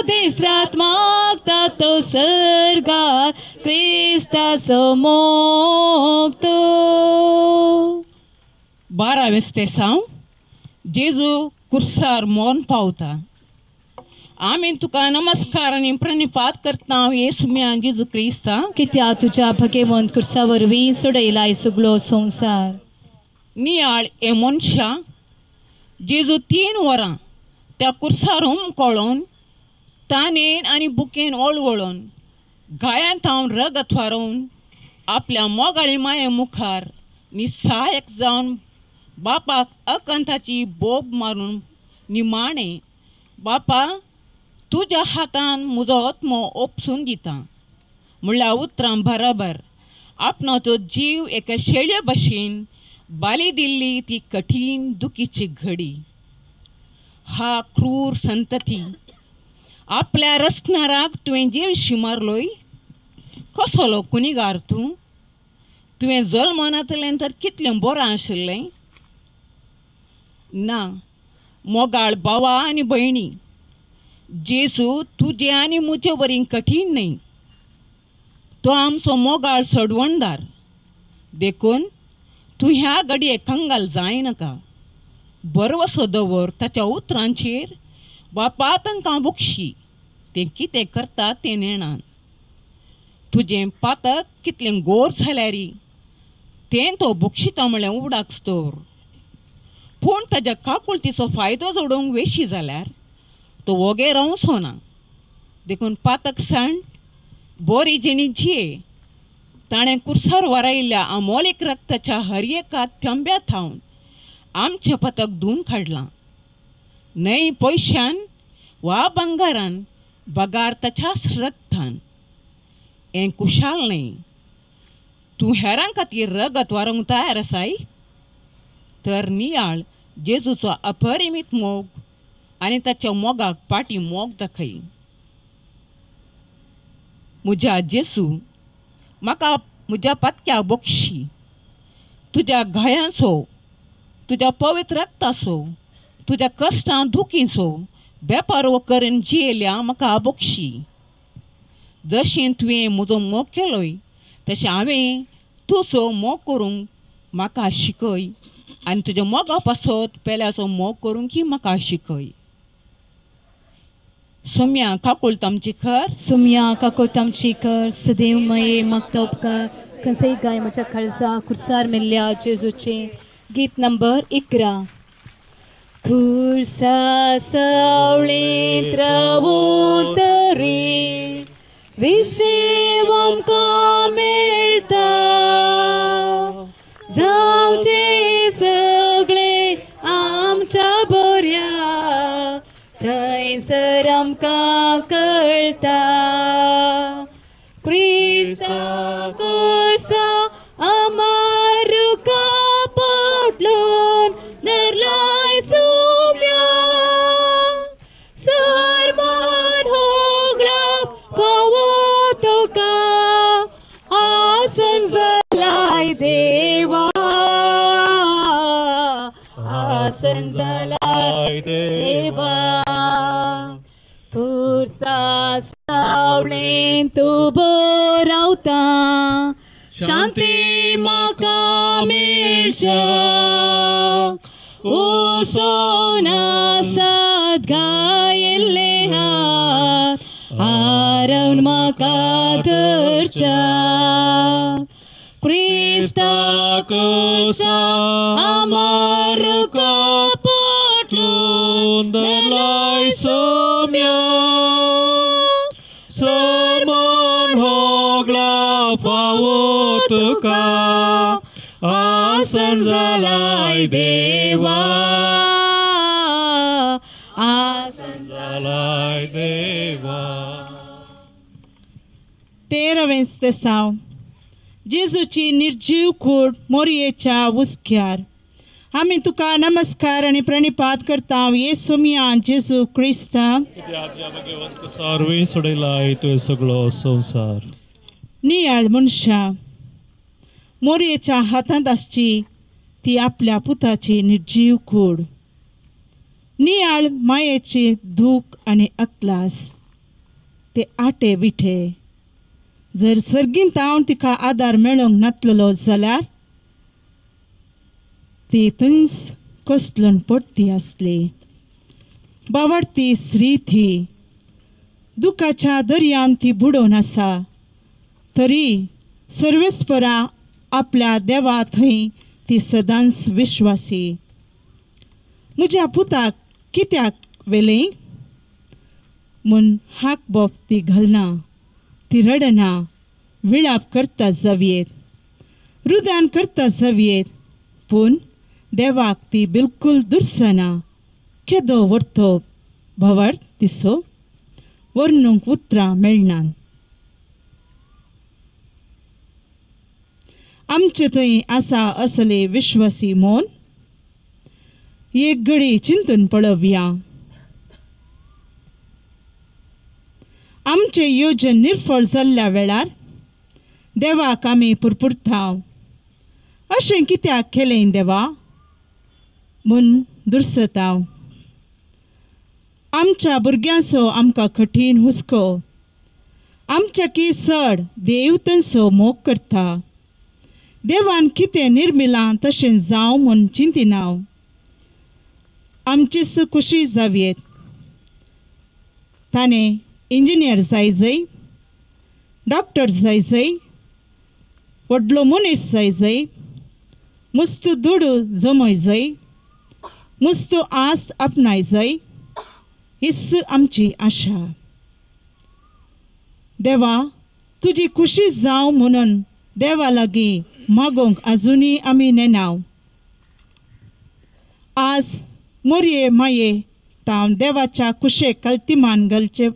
दीस रात मागता तो सर्गार क्रिस्ताचो मोग तो. 12वें स्तेसांव जेजू कुर्सार मोन पावता. आमी तुका नमस्कार आनी प्रणिपात करता येसू म्या जेजू क्रिस्ता, कित्या तुज्या भगेवंत कुर्सा वरवीं सोडयलाय सगळो संवसार. नियाळ हे मनशा जेजू 3 वरां त्या कुर्सार हुमकळोन तानेन आनी बुकेन ओळवळोन गायांत हांव रगत वारोवन आपल्या मोगाळी माये मुखार निस्सायक जावन बापाक अकंताची बोब मारून निमाणें बापा तुज्या हातान म्हजो आत्मो ओपसून दिता म्हणल्यार उतरां बराबर आपणाचो जीव एका शेळये भशेन बाली दिल्ली ती कठीण दुखीची घडी. हा क्रूर संतती आपल्या रचणाराक तुवें जीव मारलोय, कसलो कुनिगार तूं, तुवें जल्मनातलें तर कितलें बरें आशिल्लें. ना मोगाळ भावा आनी भयणी, जेजू तुजे आनी म्हजे वरी कठीण न्हय, तो आमचो मोगाळ सडवणदार, देखून तूं ह्या घडये कंगाल जायनाका. बरवसो दवर ताच्या उतरांचेर, बापा तांकां बक्षी तें कितें करता तें नेणान. तुजें पातक कितलें गोर जाल्यार तें तो बक्षिता म्हळ्यार उडाक दवर, पूण ताज्या काकुळतीचो फायदो जोडूंक वेशी जाल्यार तो वोगे रावचो ना. देखून पातक सांड बरी जिणी जिये, ताणें कुर्सार वारायिल्ल्या अमोलीक रक्ताच्या हर एका थंब्या थावन आमचें पतक धुवन काडलां. न्हय पयशान वा भांगारान बगार ताच्याच रक्तान. हें कुशाल न्हय. तूं हेरां खातीर रगत वारोवंक तयार आसाय तर नियाळ जेजूचो अपरिमीत मोग आनी ताच्या मोगाक पाटी मोग दाखय. म्हज्या जेसू म्हाका म्हज्या पातक्या बक्षी, तुज्या घायांचो, तुज्या पवित्र रक्ताचो, तुज्या कश्टां दुखीचो बेपारवो करून जियेल्या म्हाका बक्षी. जशें तुवें म्हजो मोग केलोय तशें हांवें तुजो मोग करूंक म्हाका शिकय आनी तुज्या मोगा पासत पेल्याचो मोग करूंक की म्हाका शिकय. सोम्या काकुळट आमची कर, सोम्या काकुळट आमची कर, सदैव मये मागता उपकार खंयसय गाय म्हज्या काळजा कुर्सार मेल्ल्या जेजूचें. गीत नंबर 11. खुर्सा सावळेंत रावून तरी विशेव आमकां मेळटा, जावचें सगळें आमच्या बऱ्या थंयसर आमकां कळटा. क्रिस्ता कुर्सा अमारुका पोटलोन धरलाय सोम्या, सरमान होगळा फावो तुका आसन जालाय देवा, आसन जालाय देवा. खुर्सा सावळेंत उबो रावता, शांती म्हाका मेळच्या, उसोन आसात गायिल्ले हात हारोवन म्हाका धरच्या. क्रिस्ता कुर्सा अमारुका पोटलून धरलाय सोम्या, सरमान होगळा फावो तुका आसन जालाय देवा, आसन जालाय देवा. 13वें स्तेसांव. जेजूची निर्जीव कूड मोरयेच्या हुस्क्यार. आमी तुका नमस्कार आनी प्रणिपात करता येसू मिया जेजू क्रिस्ता. सारवी सोडयला तुवें सगळो संवसार. नियाळ मनशा मोरयेच्या हातांत आसची ती आपल्या पुताची निर्जीव कूड. नियाळ मायेची दूख आनी अकलास ते आटे विठे. जर सर्गीन तावन तिका आदार मेळोंक नातलेलो जाल्यार ती थंयच कोसलून पडटी आसली. बावडती स्त्री ती दुखाच्या दर्यान ती बुडोवन आसा तरी सर्वेस्परा आपल्या देवा थंय ती सदांच विश्वासी. म्हज्या पुताक कित्याक वेलें म्हूण हाक बोप ती घालना, ती रडना, विळाप करता जावयेत, रुदान करता जावयेत, पूण देवाक ती बिलकूल दुरसना. केदो व्हरतो भवार्थ दिसो वर्णूंक उतरां मेळनात. आमचे थंय आसा असले विश्वासी म्हूण एक घडी चिंतून पळोवया. आमचे योजन निर्फळ जाल्ल्या वेळार देवाक आमी पुरपुरता, अशें कित्याक केलें देवा म्हूण दुरसता. आमच्या भुरग्यांचो आमकां कठीण हुस्को, आमच्या की चड देव तांचो मोग करता. देवान कितें निर्मिलां तशें जावं म्हूण चिंतिना. आमचीच खुशी जावयेत. ताणें इंजिनियर जाय जय, डॉक्टर जाय जय, व्हडलो मनीस जाय जय, मुस्तू दुडू जमय जय, मुस्तू आस आपणाय जय, हीच आमची आशा. देवा तुजी खुशी जावं म्हणून देवा लागीं मागोंक आजुनूय आमी नेनाव. आज मोरये माये तावन देवाच्या कुशेक कल्तिमान घालचे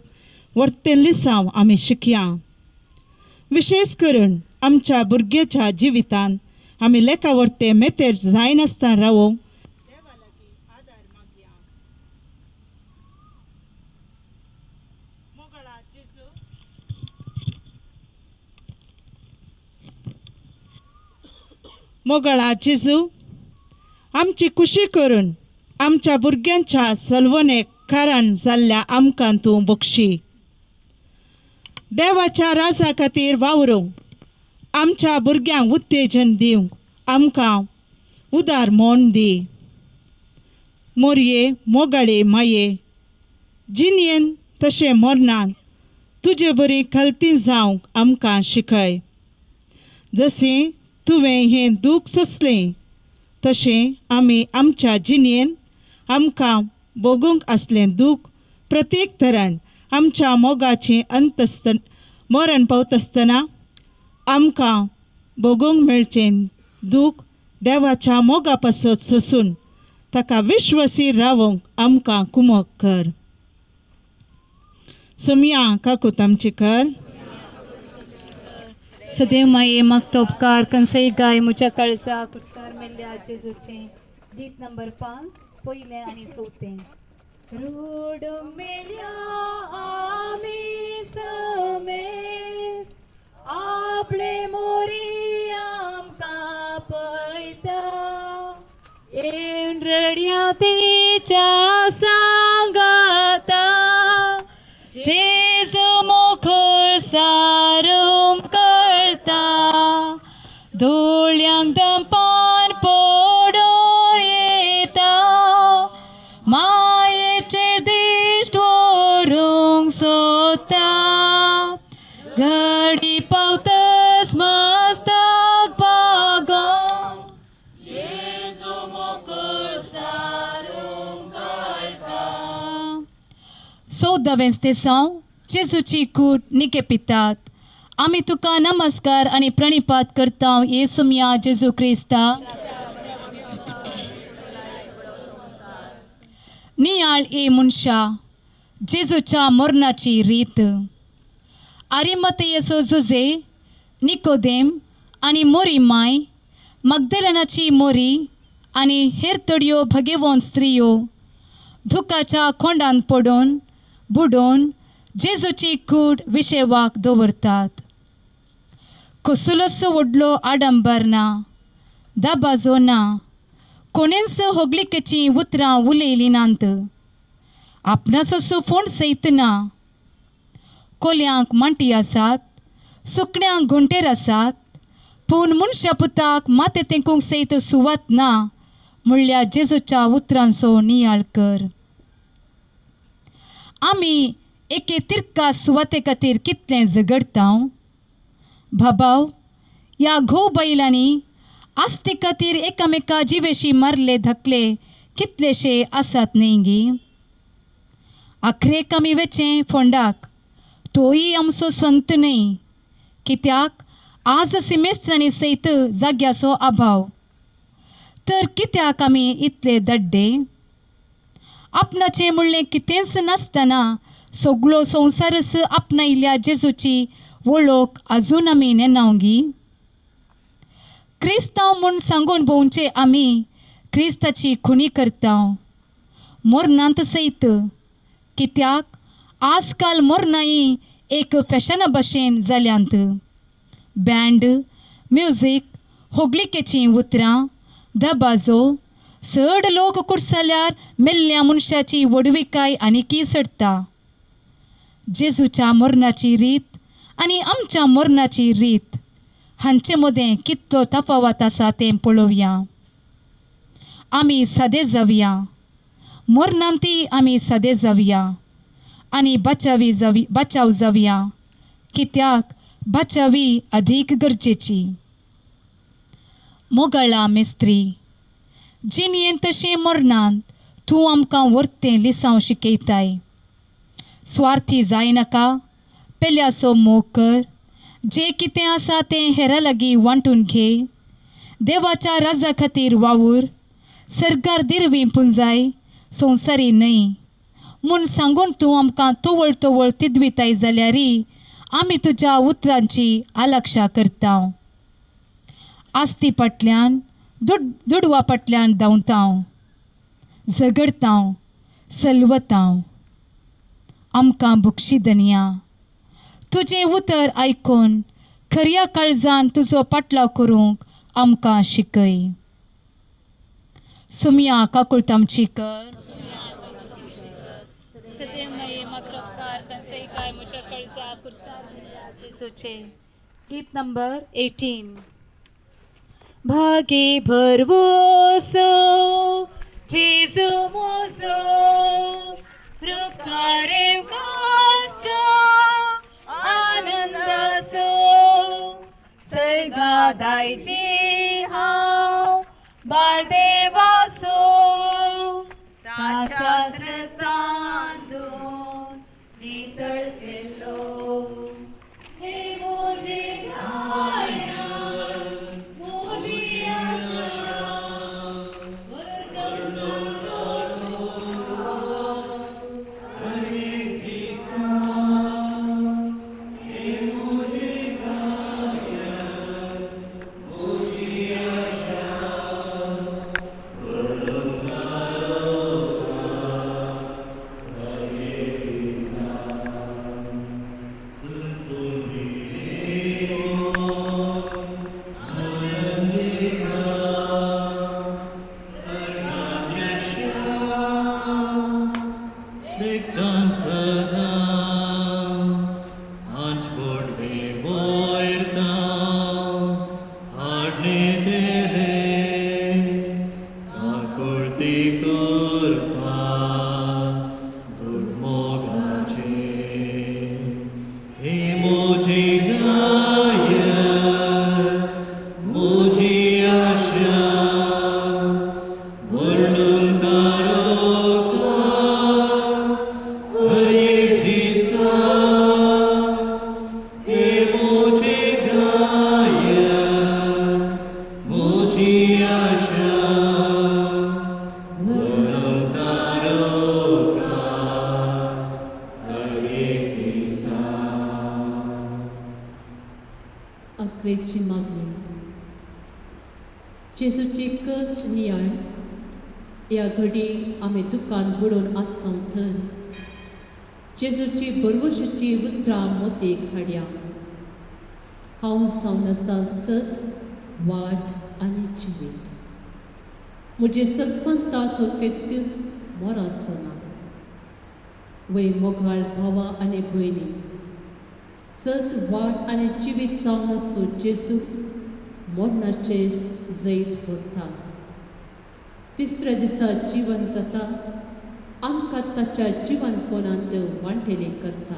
वर्तें लिसांव आमी शिकया. विशेश करून आमच्या भुरग्याच्या जिवितांत आमी लेखा वर्ते मेतेर जायनासतना रावोंक देवा लागीं आदार मागया. मोगळा जेजू. मोगळा जेजू आमची खुशी करून आमच्या भुरग्यांच्या सलवणेक कारण जाल्ल्या आमकां तूं बक्षी. देवाच्या राजा खातीर वावरूंक आमच्या भुरग्यांक उत्तेजन दिवंक आमकां उदार म्हूण दी. मोरये मोगाळे माये जिणेन तशें मरणान तुजे बरी खलती जावंक आमकां शिकय. जशें तुवें हें दूख सोंसलें तशें आमी आमच्या जिणेन आमकां भोगूंक आसलें दूख प्रत्येक तरान आमच्या मोगाचें अंतस्त मरण पावतासतना आमकां भोगूंक मेळचें दूख देवाच्या मोगा पासत सोसून ताका विश्वासी रावोंक आमकां कुमक कर. सोमया काकूत आमची कर. सदैव माये मागतो उपकार कंसई गाय मुच्या कळसा कुरसार मेल्ल्या जेजूचें. गीत नंबर 5 पयलें आनी चवथें. रूढ मेल्या आमी समेस आपले मोरी आमकां पळयता, येवन रडया तिच्या सांगाता, जेजू मोखर सारूंक कळटा, दोळ्यांक दंपान पडोन येता, मायेचेर दिश्ट व्हरूंक सोदता, घडी पावतस मस्तक बागोवंक जेजू मोखर सारूंक कळटा. चवदावें तेसांव जेजूची कूड निके पितात. आमी तुका नमस्कार आनी प्रणिपात करता येसू मिया जेजू क्रिस्ता. नियाळ ए मनशा जेजूच्या मरणाची रीत. आरिमतयेचो जुजे निकोदेम आनी मोरी माय, मगदलनाची मोरी आनी हेर थोड्यो भगेवंत स्त्रियो दुखाच्या खोंडान पडून बुडोवन जेजूची कूड विशेवाक दवरतात. कसलोसो व्हडलो आडंबर ना, दबाजो ना, कोणेंच होगलिकेचीं उतरां उलयलीं नात, आपणाचो फोंड सयत ना. कोल्यांक मांटी आसात, सुकण्यांक घोंटेर आसात, पूण मनशा पुताक माथें तेंकूंक सयत सुवात ना म्हणल्यार जेजूच्या उतरांचो नियाळ कर. आमी एके तिरका सुवाते खातीर कितलें झगडटा. भाबाव, ह्या घोव बायलांनी आस्ते खातीर एकामेका जिवेशी मारले धाकले कितलेशे आसात न्ही गी. आखरेक आमी वेचें फोंडाक, तोय आमचो स्वंत न्हय, कित्याक आज सिमेस्त्रांनी सयत जाग्याचो अभाव. तर कित्याक आमी इतले दड्डे? आपणाचें म्हणलें कितेंच नासतना सगळो संवसारच आपणायिल्ल्या जेजूची वळख आजून आमी नेणावगी. क्रिस्तांव म्हूण सांगून भोंवचे आमी क्रिस्ताची खुनी करता मोरनांत सयत, कित्याक आजकाल मोरनाई एक फॅशना भशेन जाल्यांत. बँड, म्युजीक, होगलिकेचीं उतरां, दबाजो, चड लोक कुर्सल्यार मेल्ल्या मनशाची व्हडविकाय आनीकय चडटा. जेजूच्या मरणाची रीत आनी आमच्या मरणाची रीत हांचे मदें कितलो तफावत आसा तें पळोवया. आमी सादे जावया, मरणांतय आमी सादे जावया आनी बचावी जावी बचाव जावया, कित्याक बचावी अधीक गरजेची. मोगाळा मिस्त्री, जिणेंत तशें मरणांत तूं आमकां व्हरतें लिसांव शिकयताय. स्वार्थी जायनाका, पेल्याचो मोग कर, जें कितें आसा तें हेरां लागीं वांटून घे, देवाच्या राजा खातीर वावूर, सरकार दिरवी पुंजाय संवसारी न्हय म्हूण सांगून तूं आमकां तवळ तवळ तिदविताय जाल्यारय आमी तुज्या उतरांची आलक्षा करता. आस्ती फाटल्यान दुडवा फाटल्यान धांवता, झगडता, सलवता. आमकां बक्षी धनया, तुजें उतर आयकून खऱ्या काळजान तुजो पाटलाव करूंक आमकां शिकय. सुमया काकुळट आमची कर. गीत नंबर 18. भागी भरवसो जेजू मोजो, रुखारे काश्ट आनंदासो, सर्गा दायजी हांव बाळदेवासो, ताच्या रक्तान धुवन नितळ केल्लो. हे म्हजे जेजूची कश्ट नियाळ ह्या घडी आमी दुकान बुडोवन आसता थंय जेजूची बरवशाची उतरां मोतीक हाडया. हांव जावन आसा सत, वाट आनी जिवीत. म्हजें सतपंता तो केदकीच मोराचो ना. वय मोगाळ भावा आनी भयणी, सत, वाट आनी जिवीत जावन आसो जेजू मरणाचेर जैत व्हरता. तिसऱ्या दिसा जिवन जाता, आमकां ताच्या जिवनपणांत वांटेले करता.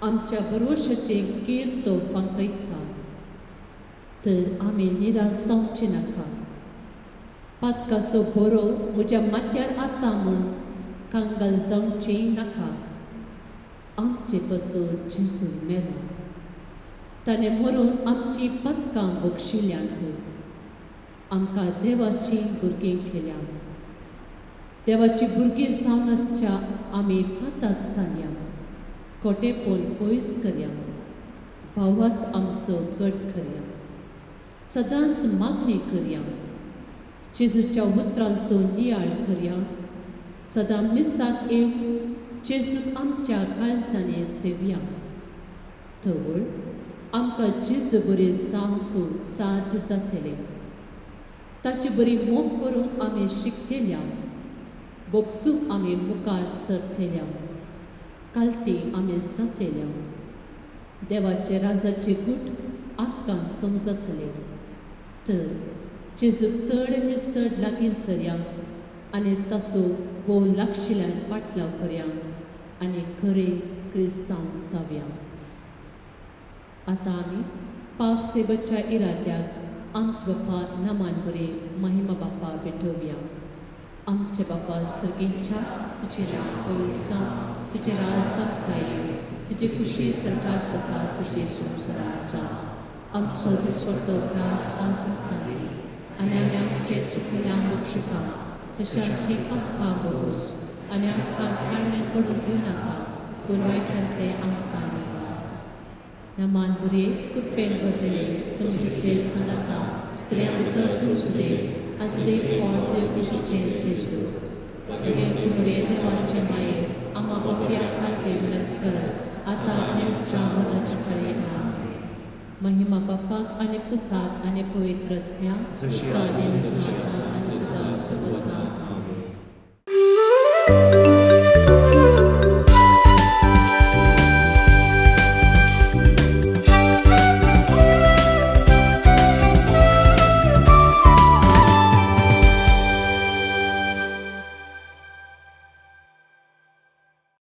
आमच्या भरवशाचें कीर तो फांकयता. तर आमी निराश जावचें नाका. पातकाचो बरो म्हज्या माथ्यार आसा म्हूण कांगाल जावचें नाका. आमचे पासून जेजू मेला, ताणें मरून आमची पातकां बक्षिल्यांत आमकां देवाची भुरगीं केल्या. देवाची भुरगीं जावन आसच्या आमी पाताक सांगया, खोटेपण पयस करया, भावार्थ आमचो गट करया, सदांच मागणी करया, जेजूच्या उतरांचो नियाळ करया, सदां मिसाक येवन जेजूक आमच्या काळजांनी सेवया. तवळ आमकां जेजू बरी जावंक साध्य जातलें. ताची बरी मोग करूंक आमी शिकतल्या, बोगसूंक आमी मुखार सरतल्या, कालती आमी जातल्या. देवाचे राजाचे गूट आमकां समजतले. तर जेजूक चड आनी चड लागीं सरया आनी ताचो भोव लागशिल्ल्यान पाटलाव करया आनी खरें क्रिस्तांव जावया. आतां आमी पाप सेवाच्या इराद्याक आमच्या बापा नामान बरे महिमा बापा भेटोवया. आमच्या बापा सर्गींच्या, तुजें नांव पवित्र जावं, तुजें राज जावं येवं, तुजी खुशी सरकार जाता तशी संवसारांत जावं. आमचो दिसपट्टो ग्रास आज आमकां दी आनी आमी आमचे सुखिल्यांक बक्षिता तशें आमची पापकां बरोस आनी आमकां काडण्यान पडून दिवं नाका, पूण वायटांतलें आमकां निवार. नमान बुरे कृपेन भरलेले समजूचे सदांता स्त्रियां भितर तूं सुदेव आज देव पोट देव कुशीचें जेजू. तुमरे देवाचे माये आमा बापया खातीर विनंती कर आतां आनी आमच्या मरणाच्या कडेन. महिमा बापाक आनी पुताक आनी पवित्र आत्म्याक, आनी सदां सर्वदा.